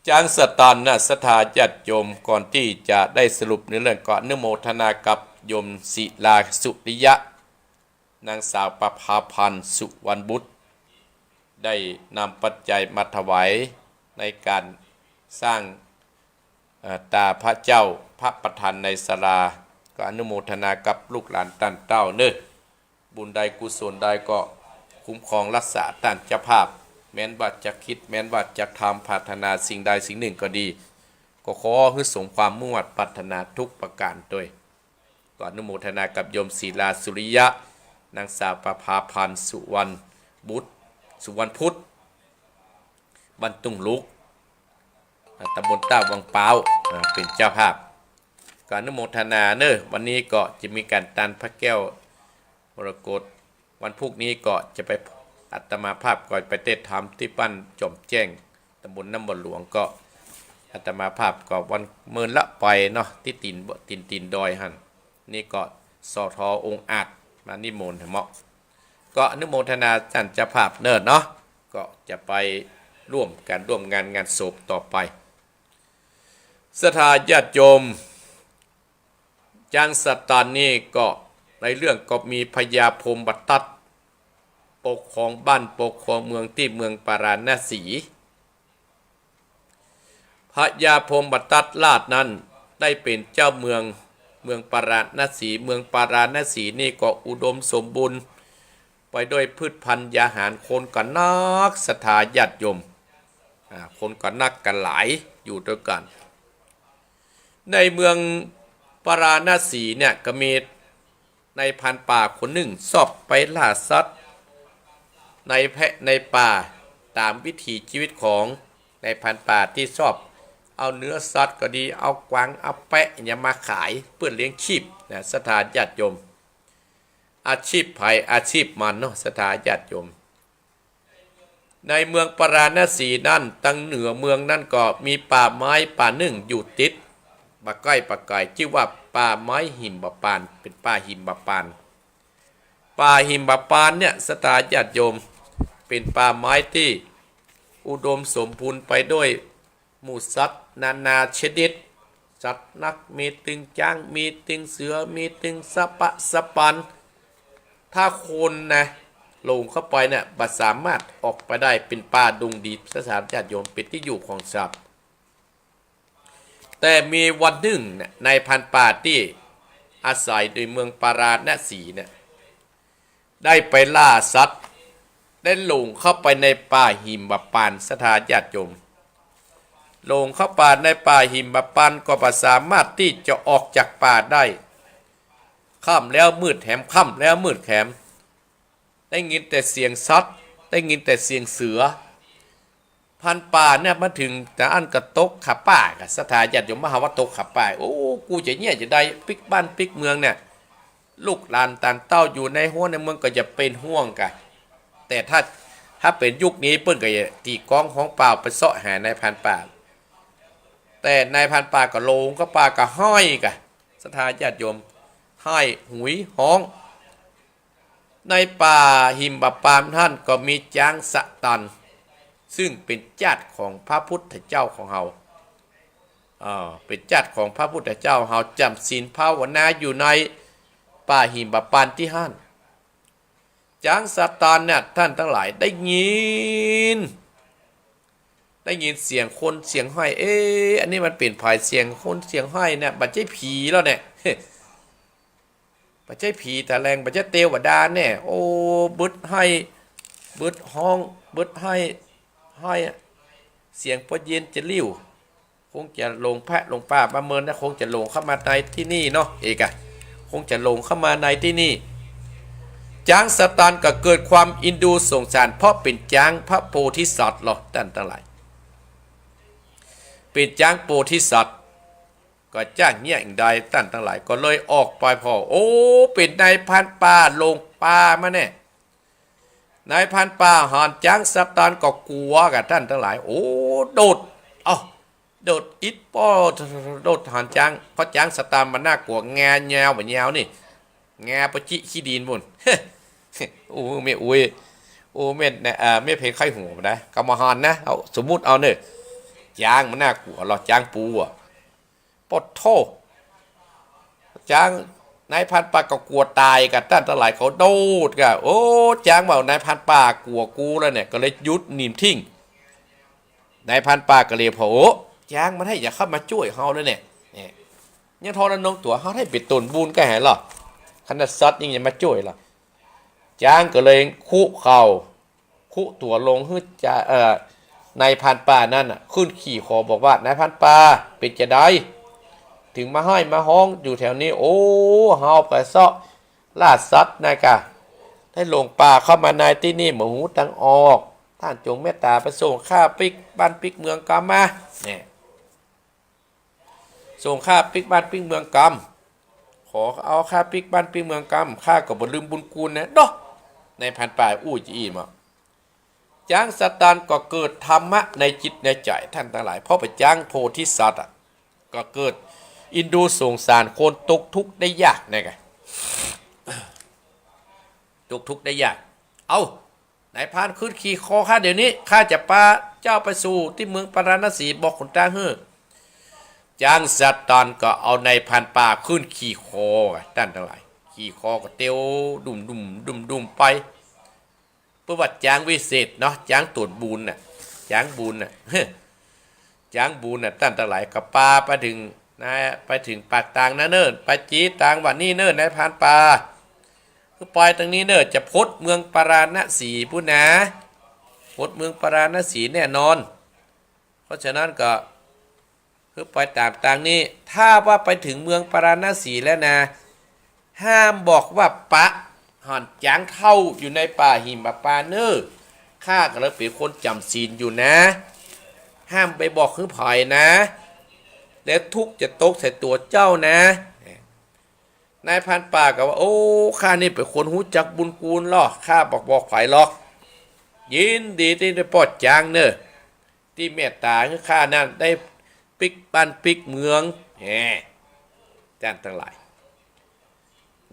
จ๊างสะตันนะ ศรัทธาญาติโยม ก่อนตี้จะได้สรุปในเรื่อง ก็อนุโมทนากับโยมศิลาสุริยะ นางสาวประภาพันธ์ สุวรรณบุตร ได้นำปัจจัยมาถวายในก๋านสร้าง เอ่อ ตาพระเจ้าพระประธานในศาลา ก็อนุโมทนากับลูกหลานต้านเต้าเน่อ บุญใดกุศลใดก็คุ้มครองรักษาต้านเจ้าภาพ แม้นว่าจะกึ๊ด แม้นว่าจะทำ ปรารถนาสิ่งใดสิ่งนึ่งก็ดี ก็ขอหื้อสมความมุ่งมาดปรารถนาทุกประก๋านตวย ก็อนุโมทนากับโยมศิลาสุริยะ นางสาวประภาพันธ์ สุวรรณบุตร สุวรรณพุทธ บ้านตุ้งลุก อ่า ตำบลต้าวังป๊าว อ่า เป๋นเจ้าภาพ ก็อนุโมทนาเน่อ วันนี้ก็จะมีก๋านตานพระแก้วมรกต วันพุธนี้ก็จะไป อาตมาภาพก็ไปเตสน์ธรรมตี้บ้านจอมแจ้ง ตำบลน้ำบ่อหลวง ก็อาตมาภาพก็วันเมินละไปเนาะ ตี้ตี๋น ตี๋น ตี๋นดอยหั้น นี่ก็ สท องอาจ มานิมนต์เหมาะ ก็อนุโมทนาต้านเจ้าภาพเน่อเนาะ ก็จะไปร่วมกั๋นร่วมงานงานศพต่อไป ศรัทธาญาติโยม จ๊างสะตันนี่ก็ในเรื่องก็มีพญาพรหมทัตปกครองบ้านปกครองเมืองตี้เมืองปาราณสี พญาพรหมทัตราชนั้นได้เป๋นเจ้าเมืองเมืองปาราณสี เมืองปาราณสีนี่ก็อุดมสมบูรณ์ไปด้วยพืชพันธุ์ยาหาร คนก็นัก ศรัทธาญาติโยม อ่า คนก็นักกั๋นหลายอยู่ตวยกั๋น ในเมืองปาราณสีเนี่ยก็มีนายพรานป่าคนนึ่งชอบไปล่าสัตว์ในแพะในป่า ต๋ามวิถีจีวิตของนายพรานป่าตี้ชอบเอาเนื้อสัตว์ก็ดี เอากวางเอาแปะอย่างเงี้ยมาขายเปื้อเลี้ยงจีบนะ ศรัทธาญาติโยม อาจีบใผอาจีบมันเนาะ ศรัทธาญาติโยม ในเมืองปาราณสีนั้น ตังเหนือเมืองนั้นก็มีป่าไม้ป่านึ่งอยู่ติด บ่ใก้บ่ไก๋ จื้อว่าป่าไม้หิมพานต์ เป๋นป่าหิมพานต์ ป่าหิมพานต์เนี่ย ศรัทธาญาติโยม เป๋นป่าไม้ตี้อุดมสมบูรณ์ไปด้วยหมู่สัตว์นานาชนิด สัตว์นัก มีตึงจ๊าง มีตึงเสือ มีตึงสะปะสะปัน ถ้าคนนะ หลงเข้าไปเนี่ย บ่สามารถออกไปได้ เป๋นป่าดงดิบ ศรัทธาญาติโยม เป๋นตี้อยู่ของสัตว์ แต่มีวันนึ่งเนี่ย นายพรานป่าตี้อาศัยในเมืองปาราณสีเนี่ย ได้ไปล่าสัตว์ ได้หลงเข้าไปในป่าหิมพานต์ ศรัทธาญาติโยม หลงเข้าป่าในป่าหิมพานต์ ก็บ่สามารถตี้จะออกจากป่าได้ ค่ำแล้วมืดแถม ค่ำแล้วมืดแถม ได้ยินแต่เสียงสัตว์ ได้ยินแต่เสียงเสือ พรานป่าเนี่ยมาเถิงตะอั้นก็ตกขาป้าก่ะ ศรัทธาญาติโยม มาหาว่าตกขาป้า โอ้ กูจะเยียะจะใด ปิ๊กบ้านปิ๊กเมืองเนี่ย ลูกหลานต่างเต้าอยู่ในฮั้วในเมืองก็จะเป๋นห่วงก่ะ แต่ถ้า ถ้าเป๋นยุคนี้เปิ้นก็จะตี๋ก๊องฮ้องป่าวไปเซาะหานายพรานป่า แต่นายพรานป่าก็หลงเข้าป่าก็ฮ้อยก่ะ ศรัทธาญาติโยม ฮ้อยหุยฮ้อง ในป่าหิมพานต์นั้นก็มีจ๊างสะตัน ซึ่งเป๋นจ๊าติของพระพุทธเจ้าของเฮา อ่า เป๋นจ๊าติของพระพุทธเจ้าเฮา จ๋ำศีลภาวนาอยู่ในป่าหิมพานต์ตี้หั้น จ๊างสะตันเนี่ย ต้านตังหลาย ได้ยิน ได้ยินเสียงคนเสียงฮ้อย เอ๊ะ อันนี้มันเป๋นใผ เสียงคนเสียงฮ้อยเนี่ย บ่ใจ้ผีแล้วเนี่ย บ่ใจ้ผีต๋าแลง บ่ใจ้เตวดาแน่ โอ้ บึดฮ้อย บึดฮ้อง บึดฮ้อย ฮ้อยอะ เสียงปอเย็นจะลิ่ว คงจะหลงแพะหลงป่ามาเมินนะ คงจะหลงเข้ามาในตี้นี่เนาะ เอกอะ คงจะหลงเข้ามาในตี้นี่ จ๊างสะตันก็เกิดความเอ็นดูสงสาร เพราะเป๋นจ๊างพระโพธิสัตว์ลอ ต้านตังหลาย เป๋นจ๊างโพธิสัตว์ ก็จะเยียะอย่างใด ต้านตังหลาย ก็เลยออกไปผ่อ โอ้ เป๋นนายพรานป่าหลงป่ามาแน่ นายพรานป่าหันจ๊างสะตันก็กั๋วก่ะ ต้านตังหลาย โอ้ โดด เอ้า โดดอิดป้อ โดดหันจ๊าง เพราะจ๊างสะตันมันน่ากั๋ว งายาวบ่ยาวนี่ งาปะจิขี้ดินปู๊น โอ้ แม่อุ๊ย โอ้ แม่ เอ่อ แม่เพนไข้หัวนะ กำมาหันนะ เอา สมมุติเอาเน่อ จ๊างมันน่ากั๋วลอ จ๊างปูอะ ปะโธ่ จ๊าง นายพรานป่าก็กั๋วต๋ายก่ะ ต้านตังหลาย เขาโดดก่ะ โอ้ จ๊างว่านายพรานป่ากั๋วกูแล้วเนี่ย ก็เลยหยุดนิ่มทิ้ง นายพรานป่าก็เลยผ่อ โอ้ จ๊างมันไห้จะเข้ามาจ้วยเฮาแล้วเนี่ย เนี่ย ยังทรนงตั๋ว เฮาไห้เป๋นต๋นบุญก้าแหละลอ ขนาดสัตว์ยังจะมาจ้วยลอ จ๊างก็เลยคุเข่า คุตั๋วลงหื้อจะ เอ่อ นายพรานป่านั้นน่ะ ขึ้นขี่คอบอกว่า นายพรานป่า เป๋นจาใด เถิงมาฮ้อยมาฮ้องอยู่แถวนี้ โอ้ เฮาไปเซาะล่าสัตว์นะก่ะ ได้หลงป่าเข้ามาในตี้นี่ บ่ฮู้ตางออก ต้านจงเมตต๋าไปส่งข้าปิ๊กบ้านปิ๊กเมืองกำมา เนี่ย ส่งข้าปิ๊กบ้านปิ๊กเมืองกำ ขอเอาข้าปิ๊กบ้านปิ๊กเมืองกำ ข้าก็บ่ลืมบุญคุณนะเนาะ นายพรานป่าอู้จะอี้มา จ๊างสะตันก็เกิดธรรมะในจิตในใจ๋ ต้านตังหลาย เพราะเป๋นจ๊างโพธิสัตว์อะ ก็เกิดเอ็นดูสงสารคนตกทุกข์ได้ยากนะก่ะ ตกทุกข์ได้ยาก เอ้า นายพรานขึ้นขี่คอข้าเดี๋ยวนี้ ข้าจะปาเจ้าไปสู่ตี้เมืองปาราณสี บอกหนตางหื้อ จ๊างสะตันก็เอานายพรานป่าขึ้นขี่คอ ต้านตังหลาย ขี่คอก็เตียวดุ่มๆ ดุ่มๆ ไป เปิ้นว่าจ๊างวิเศษเนาะ จ๊างต๋นบุญน่ะ จ๊างบุญน่ะ จ๊างบุญน่ะ ต้านตังหลาย ก็ปาไปเถิงนะ ไปเถิงปากตางนะเน่อ ไปจี๊ตางว่า นี่เน่อ นายพรานป่า คือไปตางนี้เน่อ จะป๊นเมืองปาราณสีปู๊นนะ ป๊นเมืองปาราณสีแน่นอน เพราะฉะนั้นก็ คือไปต๋ามตางนี้ ถ้าว่าไปเถิงเมืองปาราณสีแล้วนะ ห้ามบอกว่าปะหันจ๊างเฒ่าอยู่ในป่าหิมพานต์เน่อ ข้าก็เลยเป๋นคนจ๋ำศีลอยู่นะ ห้ามไปบอกหื้อใผนะ แล้วทุกข์จะตกใส่ตั๋วเจ้านะ นายพรานป่าก็ว่า โอ้ ข้านี่เป๋นคนฮู้จักบุญคุณลอ ข้าบ่บอกใผหรอก ยินดีตี้ได้ปอดจ๊างเน่อ ตี้เมตต๋าหื้อข้านั้นได้ปิ๊กบ้านปิ๊กเมือง แหม ต้านตังหลาย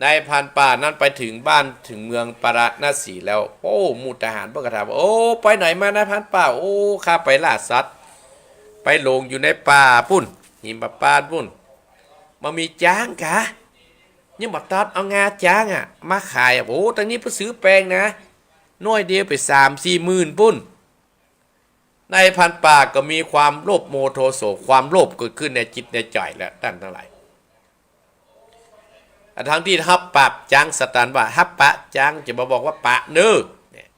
นายพรานป่านั้นไปเถิงบ้านเถิงเมืองปาราณสีแล้ว โอ้ หมู่ทหารเปิ้นก็ถามว่า โอ้ ไปไหนมานายพรานป่า โอ้ ข้าไปล่าสัตว์ ไปหลงอยู่ในป่าปู๊น หิมพานต์ปู๊น บ่ามีจ๊างกา ยังบ่ตัดเอางาจ๊างอะ มาขายอะ โอ้ ตังนี้ไปซื้อแปงนะ หน้อยเดียวไปสามสี่หมื่นปู๊น นายพรานป่าก็มีความโลภโมโทโส ความโลภเกิดขึ้นในจิตในใจ๋แล้ว ต้านตังหลาย อะ ทั้งตี้ฮับปากจ๊างซาตานว่าฮับปะจ๊าง จะบ่บอกว่าปะเน่อ เนี่ย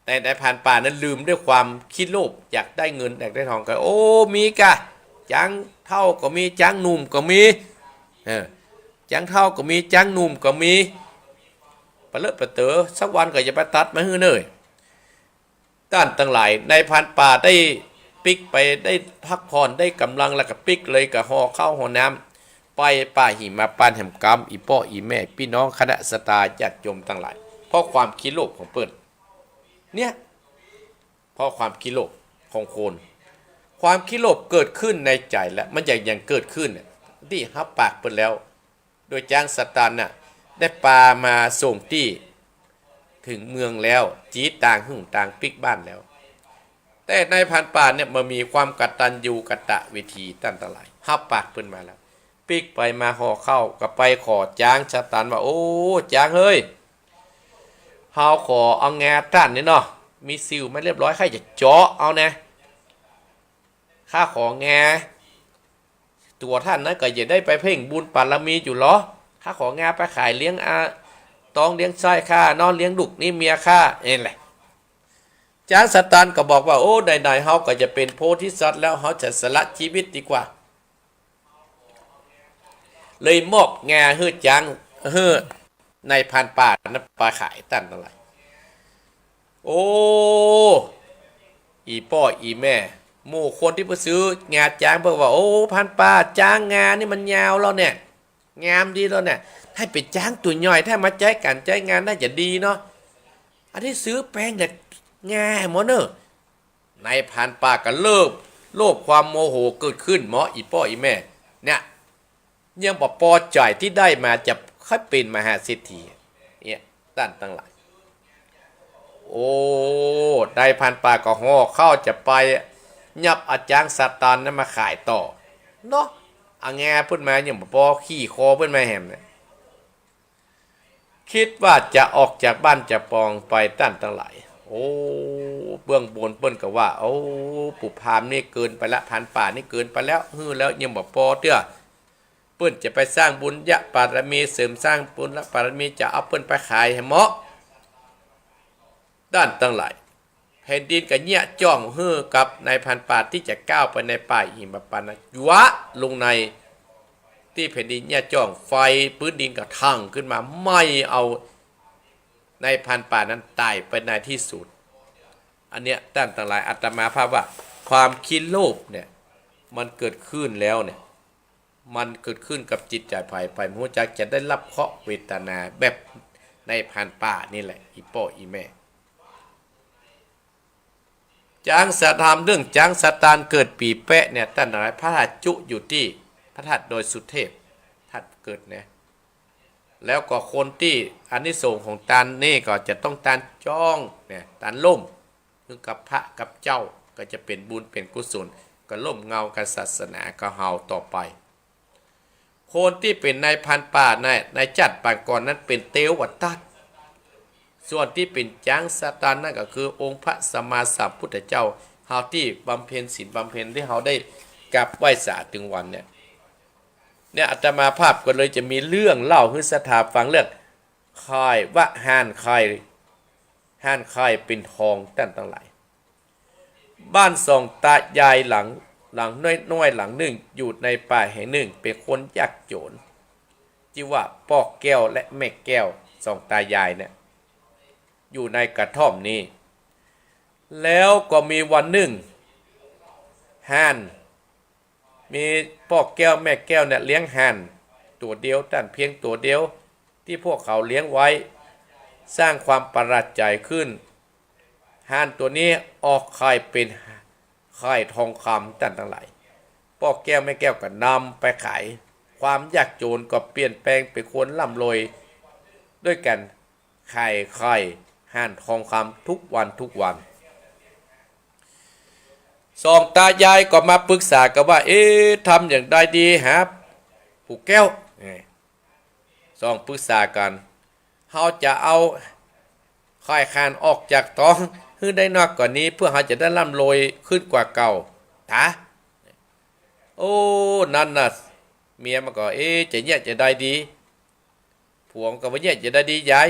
แต่นายพรานป่านั้นลืมด้วยความขี้โลภ อยากได้เงิน อยากได้ทองก็ โอ้ มีกา จ๊างเฒ่าก็มี จ๊างหนุ่มก็มี เออ จ๊างเฒ่าก็มี จ๊างหนุ่มก็มี ปะเลอะปะเต๋อ สักวันก็จะไปตัดมาหื้อเน่อ ต้านตังหลาย นายพรานป่าได้ปิ๊กไป ได้พักผ่อน ได้ก๋ำลังแล้วก็ปิ๊กเลย ก็ห่อข้าวห่อน้ำ ไปป่าหิมพานต์แหมกำ อี่ป้ออี่แม่ ปี้น้องคณะศรัทธาญาติโยมตังหลาย เพราะความขี้โลภของเปิ้น เนี่ย เพราะความขี้โลภของคน ความขี้โลภเกิดขึ้นในใจ๋แล้ว มันยัง ยังเกิดขึ้นเนี่ย ตี้ฮับปากเปิ้นแล้ว โดยจ๊างซาตานน่ะ ได้ปามาส่งตี้เถิงเมืองแล้ว จี๋ตางหื้อตางปิ๊กบ้านแล้ว แต่นายพรานป่าเนี่ยบ่มีความกตัญญูกตเวที ต้านตังหลาย ฮับปากเปิ้นมาแล้ว ปิ๊กไปมาห่อข้าว ก็ไปขอจ๊างซาตานว่า โอ้ จ๊างเฮ้ย เฮาขอเอางาต้านนี่เนาะ มีสิ่วมาเรียบร้อย ข้าจะเจาะเอานะ ข้าของา ตั๋วต้านนั้นก็จะได้ไปเพ่งบุญปารมีอยู่หลอ ข้าของาไปขายเลี้ยงอา ต๊องเลี้ยงไส้ข้าเนาะ เลี้ยงลูกเลี้ยงเมียข้า เอ็นแหละ จ๊างซาตานก็บอกว่า โอ้ ไหนๆ เฮาก็จะเป๋นโพธิสัตว์แล้ว เฮาจะสละจีวิตดีกว่า เลยมอบงาหื้อจ๊าง หื้อนายพรานป่านั้นไปขาย ต้านตังหลาย โอ้ อี่ป้ออี่แม่ หมู่คนตี้ไปซื้องาจ๊างเปิ้นว่า โอ้ พรานป่า จ๊างงานี่มันยาวแล้วเนี่ย งามดีแล้วเนี่ย ถ้าเป๋นจ๊างตั๋วใหญ่ ถ้ามาใจ๊ก๋านใจ๊งานน่าจะดีเนาะ อันนี้ซื้อแปงแต่งาหมดเน่อ นายพรานป่าก็เริ่มโลภ ความโมโหเกิดขึ้นหมอ อี่ป้ออี่แม่ เนี่ย ยังบ่ปอใจ๋ตี้ได้มา จะค่อยเป๋นมหาเศรษฐี เนี่ย ต้านตังหลาย โอ้ นายพรานป่าก็ห่อข้าวจะไป ยับเอาจ๊างซาตานนั้นมาขายต่อ เนาะ เอางาเปิ้นมายังบ่ปอ ขี่คอเปิ้นมาแหมเนี่ย กึ๊ดว่าจะออกจากบ้านจากปองไป ต้านตังหลาย โอ้ เบื้องบนเปิ้นก็ว่า โอ้ ปู่พราหมณ์นี่เกินไปละ พรานป่านี่เกินไปแล้ว หื้อแล้วยังบ่ปอเตื้อ เปิ้นจะไปสร้างบุญญาปารมี เสริมสร้างบุญญาปารมี จะเอาเปิ้นไปขายแหมเหมาะ ต้านตังหลาย แผ่นดินก็เยียะจ้องหื้อกับนายพรานป่าตี้จะก้าวไปในป่าหิมพานต์นะ หยวะลงในตี้แผ่นดินเยียะจ้อง ไฟปื๊นดินก็ถังขึ้นมา ไหม้เอานายพรานป่านั้นต๋ายไปในตี้สุด อันเนี้ยต้านตังหลาย อาตมาภาพว่าความขี้โลภเนี่ย มันเกิดขึ้นแล้วเนี่ย มันเกิดขึ้นกับจิตใจ๋ใผ ใผบ่ฮู้จักจะได้รับเคราะห์เวทนาแบบนายพรานป่านี่แหละ อี่ป้ออี่แม่ จ๊างซาตาน เรื่องจ๊างซาตานเกิดปี๋แป๊ะเนี่ย ต้านตังหลาย พระธาตุจุอยู่ตี้พระธาตุดอยสุเทพ ธาตุเกิดเนี่ย แล้วก็คนตี้อานิสงส์ของตานนี่ก็จะต้องตานจ้องเนี่ย ตานร่ม คือกับพระกับเจ้า ก็จะเป๋นบุญเป๋นกุศล ก็ร่มเงากับศาสนาของเฮาต่อไป คนตี้เป๋นนายพรานป่าใน ในจ้าติปางก่อนนั้นเป๋นเต๋วว่าต้าน ส่วนตี้เป๋นจ๊างซาตานนั้นก็คือองค์พระสัมมาสัมพุทธเจ้า เฮาตี้บำเพ็ญศีลบำเพ็ญ ตี้เฮาได้กราบไหว้สาตึงวันเนี่ย เนี่ยอาตมาภาพก็เลยจะมีเรื่องเล่าหื้อศรัทธาฟัง เรื่องขายว่าห่านขาย ห่านขายเป๋นทอง ต้านตังหลาย บ้านสองตายายหลัง หลังน้อยๆ หลังนึ่ง อยู่ในป่าแห่งนึ่ง เป๋นคนยากจ๋น จื้อว่าป้อแก้วและแม่แก้ว สองตายายเนี่ย อยู่ในกระท่อมนี้ แล้วก็มีวันนึ่ง ห่าน มีป้อแก้วแม่แก้วเนี่ยเลี้ยงห่านตั๋วเดียว ต้านเพียงตั๋วเดียว ตี้พวกเขาเลี้ยงไว้ สร้างความประหลาดใจ๋ขึ้น ห่านตั๋วนี้ออกไข่เป๋นไข่ทองคำ ต้านตังหลาย ป้อแก้วแม่แก้วก็นำไปขาย ความยากจนก็เปลี่ยนแปลงเป๋นคนร่ำรวย ด้วยก๋านขายข่อยห่านทองคำทุกวันทุกวัน สองตายายก็มาปรึกษากั๋นว่า เอ๊ะ ทำอย่างใดดีหาปู่แก้ว เอ๊ะ สองปรึกษากั๋น เฮาจะเอาข่อยห่านออกจากต๊องหื้อได้นักกว่านี้ เปื้อเฮาจะได้ร่ำรวยขึ้นกว่าเก่า ต๋า โอ้ นั้นน่ะ เมียมันก็ เอ๊ะ จะเยียะจะใดดี ผัวมันก็ว่า เยียะจะใดดียาย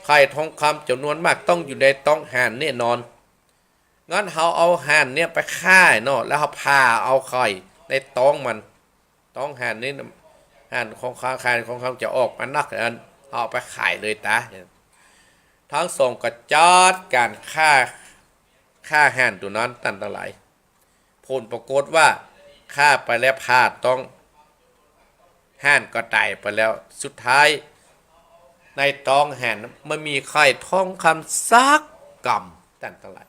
ข่อยทองคำจ๋ำนวนมากต้องอยู่ในต๊องห่านแน่นอน งั้นเฮาเอาห่านเนี่ยไปฆ่าเนาะ แล้วเฮาผ่าเอาข่อยในต๊องมัน ต๊องห่านนี่น่ะ ห่านของข้า ข่อยทองคำจะออกมานักอัน เอาไปขายเลยต๋า ตึงสองก็จัดก๋านฆ่า ฆ่าห่านตั๋วนั้น ต้านตังหลาย ผลปรากฏว่าฆ่าไปแล้วผ่าต๊อง ห่านก็ต๋ายไปแล้ว สุดท้ายในต๊องห่านบ่มีข่อยทองคำสักกำ ต้านตังหลาย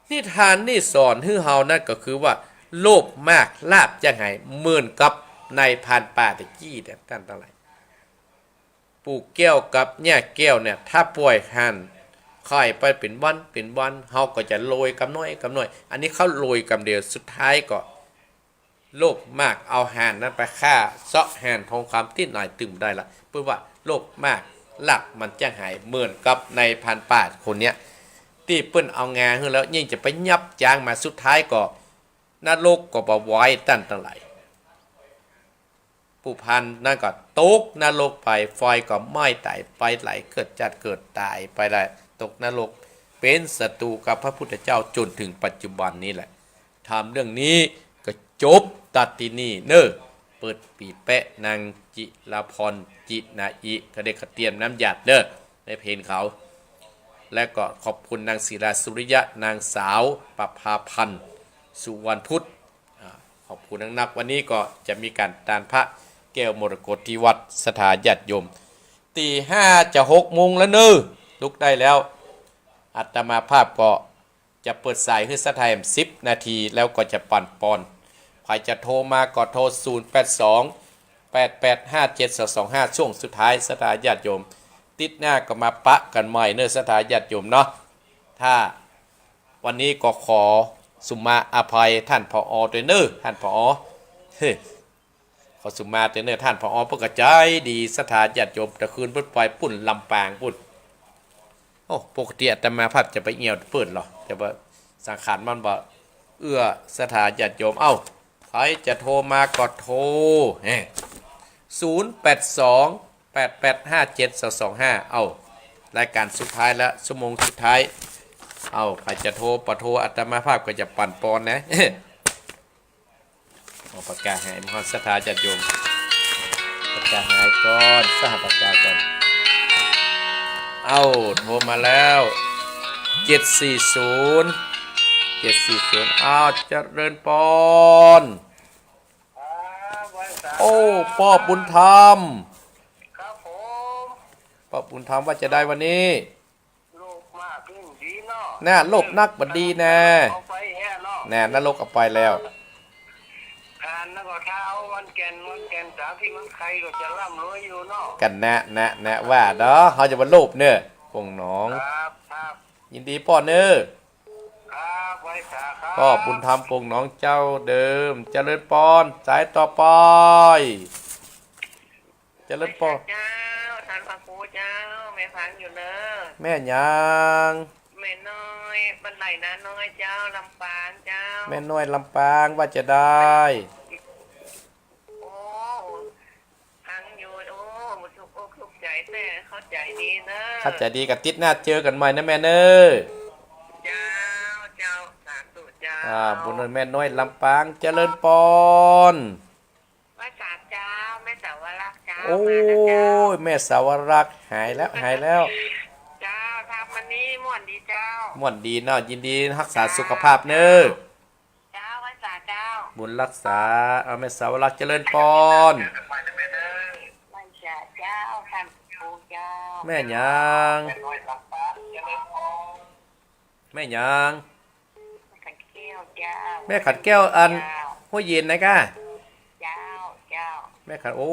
นิทานนี้สอนหื้อเฮานั้นก็คือว่า โลภมากลาภจะหาย เหมือนกับนายพรานป่าตะกี้เนี่ย ต้านตังหลาย ปู่แก้วกับย่าแก้วเนี่ย ถ้าป่อยห่านข่อยไปเป๋นวันเป๋นวัน เฮาก็จะรวยกำน้อยกำน้อย อันนี้เขารวยกำเดียว สุดท้ายก็โลภมาก เอาห่านนั้นไปฆ่า เซาะห่านทองคำตี้ไหนตึงบ่ได้ละ เปิ้นว่าโลภมากลาภมันจะหาย เหมือนกับนายพรานป่าคนเนี้ย ตี้เปิ้นเอางาหื้อแล้ว ยิ่งจะไปยับยั้งมา สุดท้ายก็นรกก็บ่ไหว ต้านตังหลาย ผู้พรานนั้นก็ตกนรกไป ไฟก็ไหม้ต๋ายไป หลายเกิดจัดเกิดต๋ายไปแหละ ตกนรก เป๋นศัตรูกับพระพุทธเจ้าจ๋นเถิงปัจจุบันนี้แหละ ธรรมเรื่องนี้ก็จบตัดตี้นี่เน่อ เปิดปีแปะนางจิรพร จินาอิ ก็ได้กระเตียมน้ำหยาดเน่อ ในเพลงเขา และก็ขอบคุณนางศิลาสุริยะ นางสาวประภาพันธ์ สุวรรณพุทธ อ่า ขอบคุณนักๆ วันนี้ก็จะมีก๋านตานพระแก้วมรกตตี้วัด ศรัทธาญาติโยม ตี๋ห้าจะหกโมงแล้วเน่อ ลุกได้แล้ว อาตมาภาพก็จะเปิดสายหื้อศรัทธาแหมสิบนาที แล้วก็จะปั๋นปอน ใผจะโทรมาก็โทร ศูนย์แปดสอง แปดแปดห้าเจ็ดสองสองห้า ช่วงสุดท้าย ศรัทธาญาติโยม ติ๊ดหน้าก็มาปะกั๋นใหม่เน่อ ศรัทธาญาติโยมเนาะ ถ้า วันนี้ก็ขอสุมาอภัยท่าน ผอ ตวยเน่อ ท่าน ผอ เฮ้ย ขอสุมาตวยเน่อ ท่าน ผอ เปิ้นก็ใจ๋ดี ศรัทธาญาติโยม ตะคืนเปิ้นไปปุ้นลำปางปุ้น โอ้ ปกติอาตมาภาพจะไปเอี่ยวเปิ้นเหรอ แต่ว่าสังขารมันบ่เอื้อ ศรัทธาญาติโยม เอ้า ใผจะโทรมาก็โทร เฮ้ย ศูนย์แปดสอง แปดแปดห้าเจ็ดสองสองห้า เอ้า รายการสุดท้ายแล้ว ชั่วโมงสุดท้าย เอ้า ใผจะโทรบ่โทร อาตมาภาพก็จะปั๋นปอนนะ เอาปากกาหาย มหาศรัทธาญาติโยม ปากกาหายก่อน สหปากกาก่อน เอ้า โทรมาแล้ว เจ็ดสี่ศูนย์ เจ็ดสี่ศูนย์ อ้าว เจริญปอน ครับ ไหว้สา โอ้ ป้อบุญธรรม ครับผม ป้อบุญธรรมว่าจะใดวันนี้ โลภมากยิ่งดีเนาะ น่ะ โลภนักบ่ดีนะ เอาไปแฮ่เนาะ น่ะ นรกเอาไปแล้ว ทานแล้วก็ถ้าเอาวันแก่น วันแก่นสามสิบวันใครก็จะร่ำรวยอยู่เนาะ กั๋นนะ นะ นะ ว่าเนาะ เฮาจะบ่โลภเน่อ ปงหนอง ครับ ครับ ยินดีป้อเน่อ ครับ ไหว้สาครับ ป้อบุญธรรม ปงหนองเจ้าเดิม เจริญปอน สายต่อไป เจริญปอน เจ้า ท่านพระครูเจ้า แม่ฟังอยู่เน่อ แม่หยัง แม่น้อย บ้านไหล่นาน้อยเจ้า ลำปางเจ้า แม่น้อยลำปางว่าจะใด โอ้ ฟังอยู่ โอ้ ถูกอกถูกใจ แต่เข้าใจดีเน่อ เข้าใจดีก็ติ๊ดหน้าเจอกั๋นใหม่นะแม่เน่อ เจ้า เจ้า สาธุเจ้า อ่า บุญเน่อ แม่น้อยลำปาง เจริญปอน ไหว้สาเจ้า แม่สาวรักษ์เจ้า โอ้ย มาแล้วเจ้า แม่สาวรักษ์ หายแล้ว หายแล้ว เจ้า ทำวันนี้ม่วนดีเจ้า ม่วนดีเนาะ ยินดี ฮักษาสุขภาพเน่อ เจ้า ไหว้สาเจ้า บุญฮักษา เอา แม่สาวรักษ์ เจริญปอน ไหว้สาเจ้า ท่านครูเจ้า แม่หยัง แม่หยัง แม่แก้ว เจ้า แม่ขันแก้วอัน เจ้า ห้วยเย็นนะก้า เจ้า เจ้า แม่ขัน โอ้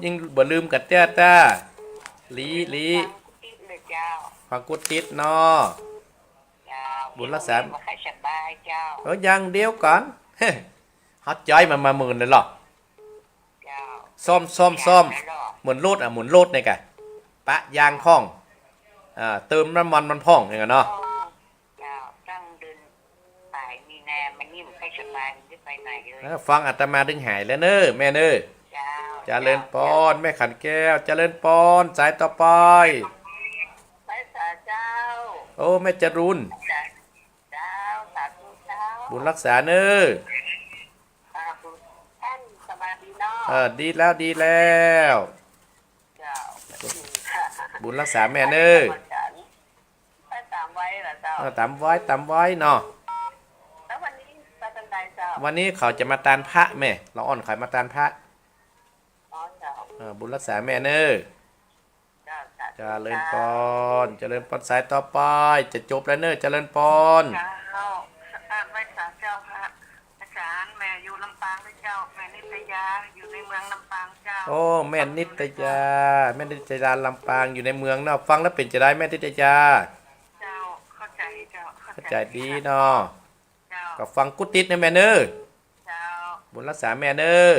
ยิ่งบ่ลืมกั๋นแต๊ๆ หลี หลี ฟังกู้ติ๊ดเลยเจ้า ฟังกู้ติ๊ดเนาะ เจ้า บุญรักษา บ่ค่อยสบายเจ้า เออ อย่างเดียวก่อน เฮ้ย หัดใจ๋มันมาเมินเลยเหรอ เจ้า ซ่อม ซ่อม ซ่อม ยางแล้วเหรอ หมุนรถอ่ะ หมุนรถนี่กะ ปะยางพ่อง อ่า เติมน้ำมันมันพ่องอย่างเงี้ยเนาะ เจ้า ตั้งเดือนปลายมีนามานี่บ่ค่อยสบาย บ่ได้ไปไหนเลย เออ ฟังอาตมาตึงหายแล้วเน่อ แม่เน่อ เจ้า เจริญปอน เจ้า แม่ขันแก้ว เจริญปอน สายต่อไป ไหว้สาเจ้า โอ้ แม่จรูน เจ้า สาธุเจ้า บุญรักษาเน่อ สาธุ ท่านสบายดีเนาะ เออ ดีแล้ว ดีแล้ว เจ้า บุญรักษาแม่เน่อ ไปตามไหว้เหรอเจ้า เออ ตามไหว้ ตามไหว้เนาะ แล้ววันนี้ไปตางใดเจ้า วันนี้เขาจะมาตานพระแม่ ละอ่อนเขามาตานพระ อ๋อเจ้า เออ บุญรักษาแม่เน่อ เจ้า สาธุ เจริญปอน เจริญปอน สายต่อไป จะจบแล้วเน่อ เจริญปอน เจ้า กราบไหว้สาเจ้าค่ะ อาจ๋ารย์ แม่อยู่ลำปางนะเจ้า แม่นิตยา อยู่ในเมืองลำปางเจ้า โอ้ แม่นิตยา แม่นิตยาลำปาง อยู่ในเมืองเนาะ ฟังแล้วเป๋นจะใดแม่นิตยา เจ้า เข้าใจ๋เจ้า เข้าใจ๋ เข้าใจ๋ดีเนาะ เจ้า ก็ฟังกู้ติ๊ดนะแม่เน่อ เจ้า บุญรักษาแม่เน่อ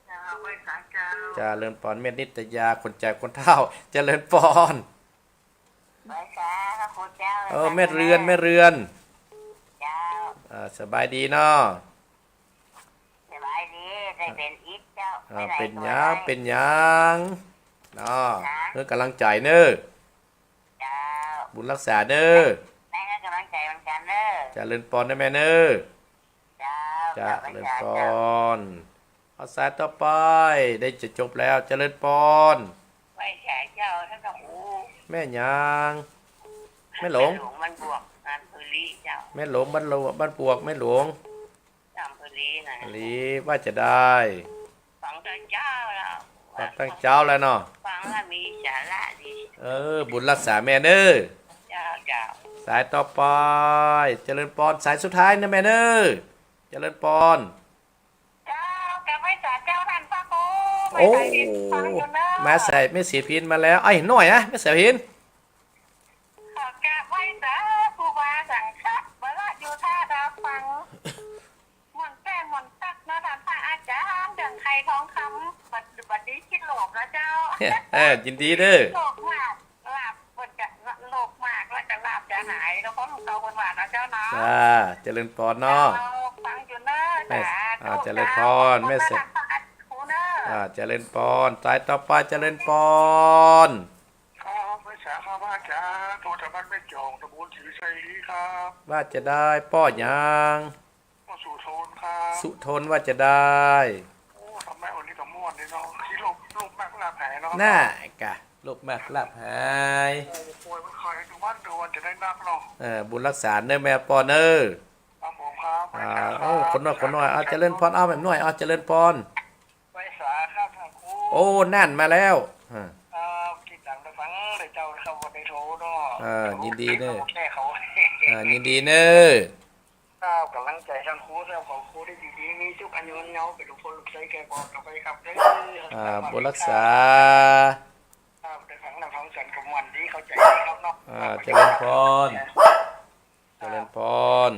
เจ้า ไหว้สาเจ้า เจริญปอน แม่นิตยา คนแก่คนเฒ่า เจริญปอน ไหว้สาพระคุณเจ้า เออ แม่เรือน แม่เรือน เจ้า เออ สบายดีเนาะ สบายดี ได้เป๋นอิดเจ้า เออ ไปไหน เป๋นหยัง ก็บ่ได้ เป๋นหยัง เนาะ นะ เออ ก๋ำลังใจ๋เน่อ เจ้า บุญรักษาเน่อ แม่ก็ก๋ำลังใจ๋เหมือนกั๋นเน่อ เจริญปอนนะแม่เน่อ เจ้า เจริญปอน เจ้า เอาสายต่อไป ได้จะจบแล้ว เจริญปอน ไหว้สาเจ้าท่านพระครู แม่หยัง แม่หลวง แม่หลวงบ้านบวก อำเภอลี้เจ้า แม่หลวงบ้านบวก บ้านบวก แม่หลวง อำเภอลี้นะ ลี้ ว่าจะใด ฟังตางเจ๊าแล้ว ฟังตางเจ๊าแล้วเนาะ ฟังแล้วมีสาระดี เออ บุญรักษาแม่เน่อ เจ้า เจ้า สายต่อไป เจริญปอน สายสุดท้ายนะแม่เน่อ เจริญปอน เจ้า กราบไหว้สาเจ้าท่านพระครู โอ้ แม่สายพิณฟังอยู่เน่อ แม่สาย แม่สายพิณมาแล้ว ไอ้หน่อยอะ แม่สายพิณ ขอกราบไหว้สาครูบาสังฆะ บ่ละอยู่ท่าดาวฟัง ม่วนแป้นม่วนตักเนาะ ท่านพระอาจ๋ารย์ เดือนไขทองคำ บัด บัดนี้คิดโลภนะเจ้า เออ ยินดีเน่อ โลภมาก ลาภเปิ้นจะ โลภมากแล้วจะลาภจะหาย แล้วก็หลวงตาเปิ้นว่านะเจ้าเนาะ จ้า เจริญปอนเนาะ เจ้า ฟังอยู่เน่อ แม่ สาธุ อ่า เจริญปอน เจ้า แม่สาย ขอบคุณนะท่านพระครูเน่อ อ่า เจริญปอน สายต่อไป เจริญปอน ครับ ไหว้สาข้าพเจ้า โตจากบ้านแม่จอง ตำบลศรีไชยครับ ว่าจะใด ป้อหยัง ป้อสุทนครับ สุทน ว่าจะใด โอ้ ทำไมวันนี้ก็ม่วนดีเนาะ ที่โลภ โลภมากลาภหายเนาะ น่ากะ โลภมากลาภหาย โอ้ ป่วยมันคอยดูวันดูวันจะได้นับเนาะ เออ บุญรักษาเน่อแม่ปอนเน่อ ครับผมครับ อ่า ไหว้สาครับ โอ้ คนน้อย คนน้อย เอาเจริญปอน เอาแม่หน่อย เอาเจริญปอน ไหว้สาครับ พระครู โอ้ นั่นมาแล้ว อ่า อ่า ติดตามได้ฟังได้เจ้าครับ วันได้โทรเนาะ อ่า ยินดีเน่อ แก้เขา อ่า ยินดีเน่อ ครับ ก๋ำลังใจ๋ท่านครูครับ ขอครูได้ดีๆ มีสุขอายุยืนยาว เป๋นลูกพ่อลูกใจ๋แก่ปอดต่อไปครับเน่อ อ่า บุญรักษา ครับ ได้ฟังนำฟังสันกำวันดี เข้าใจ๋ดีครับเนาะ อ่า เจริญปอน เจริญปอน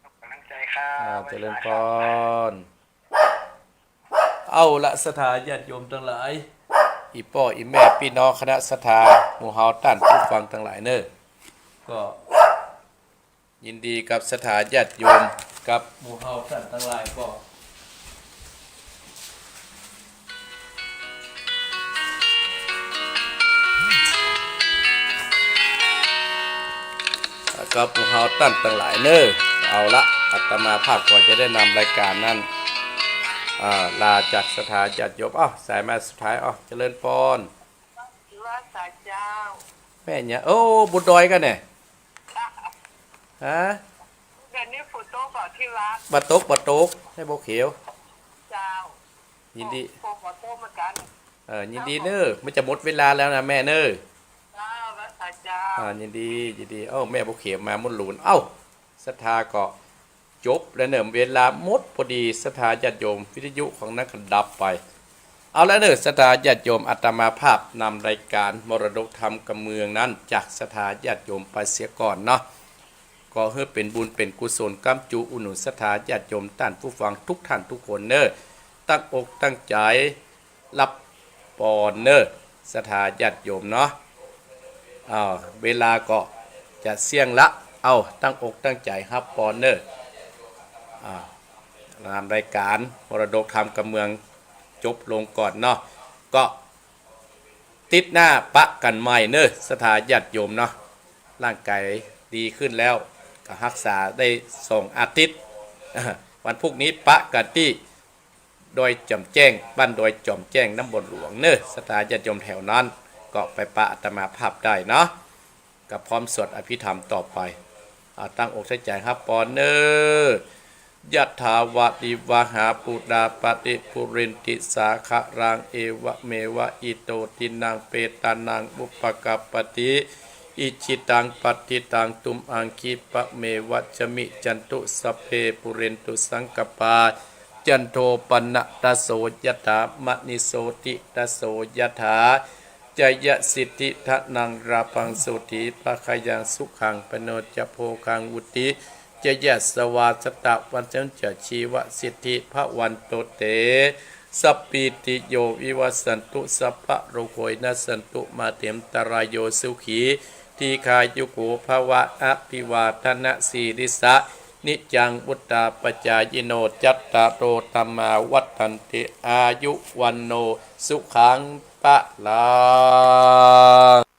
ครับ ก๋ำลังใจ๋ครับ อ่า เจริญปอน เอาละ ศรัทธาญาติโยมตังหลาย อี่ป้ออี่แม่ปี้น้องคณะศรัทธา หมู่เฮาต้านผู้ฟังตังหลายเน่อ ก็ยินดีกับศรัทธาญาติโยมกับหมู่เฮาต้านตังหลายก็ แล้วก็หมู่เฮาต้านตังหลายเน่อ เอาละ อาตมาภาพก็จะได้นำรายการนั้น อ่า ลาจากศรัทธาญาติโยม อ้าว สายมาสุดท้าย อ้าว เจริญปอน ว่าสาเจ้า แม่เนี่ย โอ้ บุญดอยกั๋นเนี่ย ฮะ เดี๋ยวนี้ฝนตกบ่ที่วัด บ่ตก บ่ตก แม่บัวเขียว เจ้า ยินดี โอ้ ฝนก็ตกเหมือนกั๋น เออ ยินดีเน่อ มันจะหมดเวลาแล้วนะแม่เน่อ เจ้า ว่าสาเจ้า อ่า ยินดี ยินดี เอ้า แม่บัวเขียวมามุ่นหลูน เอ้า ศรัทธาก็ จบแล้วเน่อ เวลาหมดปอดี ศรัทธาญาติโยม วิทยุของนั้นก็ดับไป เอาละเน่อ ศรัทธาญาติโยม อาตมาภาพนำรายก๋านมรดกธรรมกำเมืองนั้น จากศรัทธาญาติโยมไปเสียก่อนเนาะ ก็หื้อเป๋นบุญเป๋นกุศล ก๊ำจูอุดหนุนศรัทธาญาติโยมต้านผู้ฟังทุกท่านทุกคนเน่อ ตั้งอกตั้งใจ๋ ฮับปอนเน่อ ศรัทธาญาติโยมเนาะ อ้าว เวลาก็จะเสี้ยงละ เอ้า ตั้งอกตั้งใจ๋ฮับปอนเน่อ อ่า นำรายก๋านมรดกธรรมกำเมืองจบลงก่อนเนาะ ก็ติ๊ดหน้าปะกั๋นใหม่เน่อ ศรัทธาญาติโยมเนาะ ร่างก๋ายดีขึ้นแล้ว ก็ฮักษาได้สองอาทิตย์ วันพุธนี้ปะกั๋นตี้ ดอยจ๋อมแจ้ง บ้านดอยจ๋อมแจ้ง น้ำวนหลวงเน่อ ศรัทธาญาติโยมแถวนั้น ก็ไปปะอาตมาภาพได้เนาะ ก็พร้อมสวดอภิธรรมต่อไป อ่า ตั้งอกตั้งใจ๋ฮับปอนเน่อ ยะถาวาริวหาปูราปะริปูเรนติสาคะรัง เอวะเมวะอิโตทินังเปตานังอุปะกัปปะติ อิจฉิตังปัตถิตังตุมหังคิปะเมวะสะมิจฉันตุ สัพเพปูเรนตุสังกัปปา จันโทปะนะระโสยะถา มะนิโสติระโสยะถา จยะสิทธิธนังลาภังโสติภะคะยังสุขัง พะโนจะโภคังวุติ จยะสวาสะตะวัสสังจะชีวะสิทธิภะวันตุเต สัพพีติโยวิวัสสันตุ สัพพะโรโควินัสสันตุ มาเตอันตะราโย สุขีทีฆายุโกภะวะ อะภิวาทะนะสีลิสสะ นิจจังวุฑฒาปะจายิโน จัตตาโรธัมมาวัฑฒันติ อายุวัณโณ สุขังพะลัง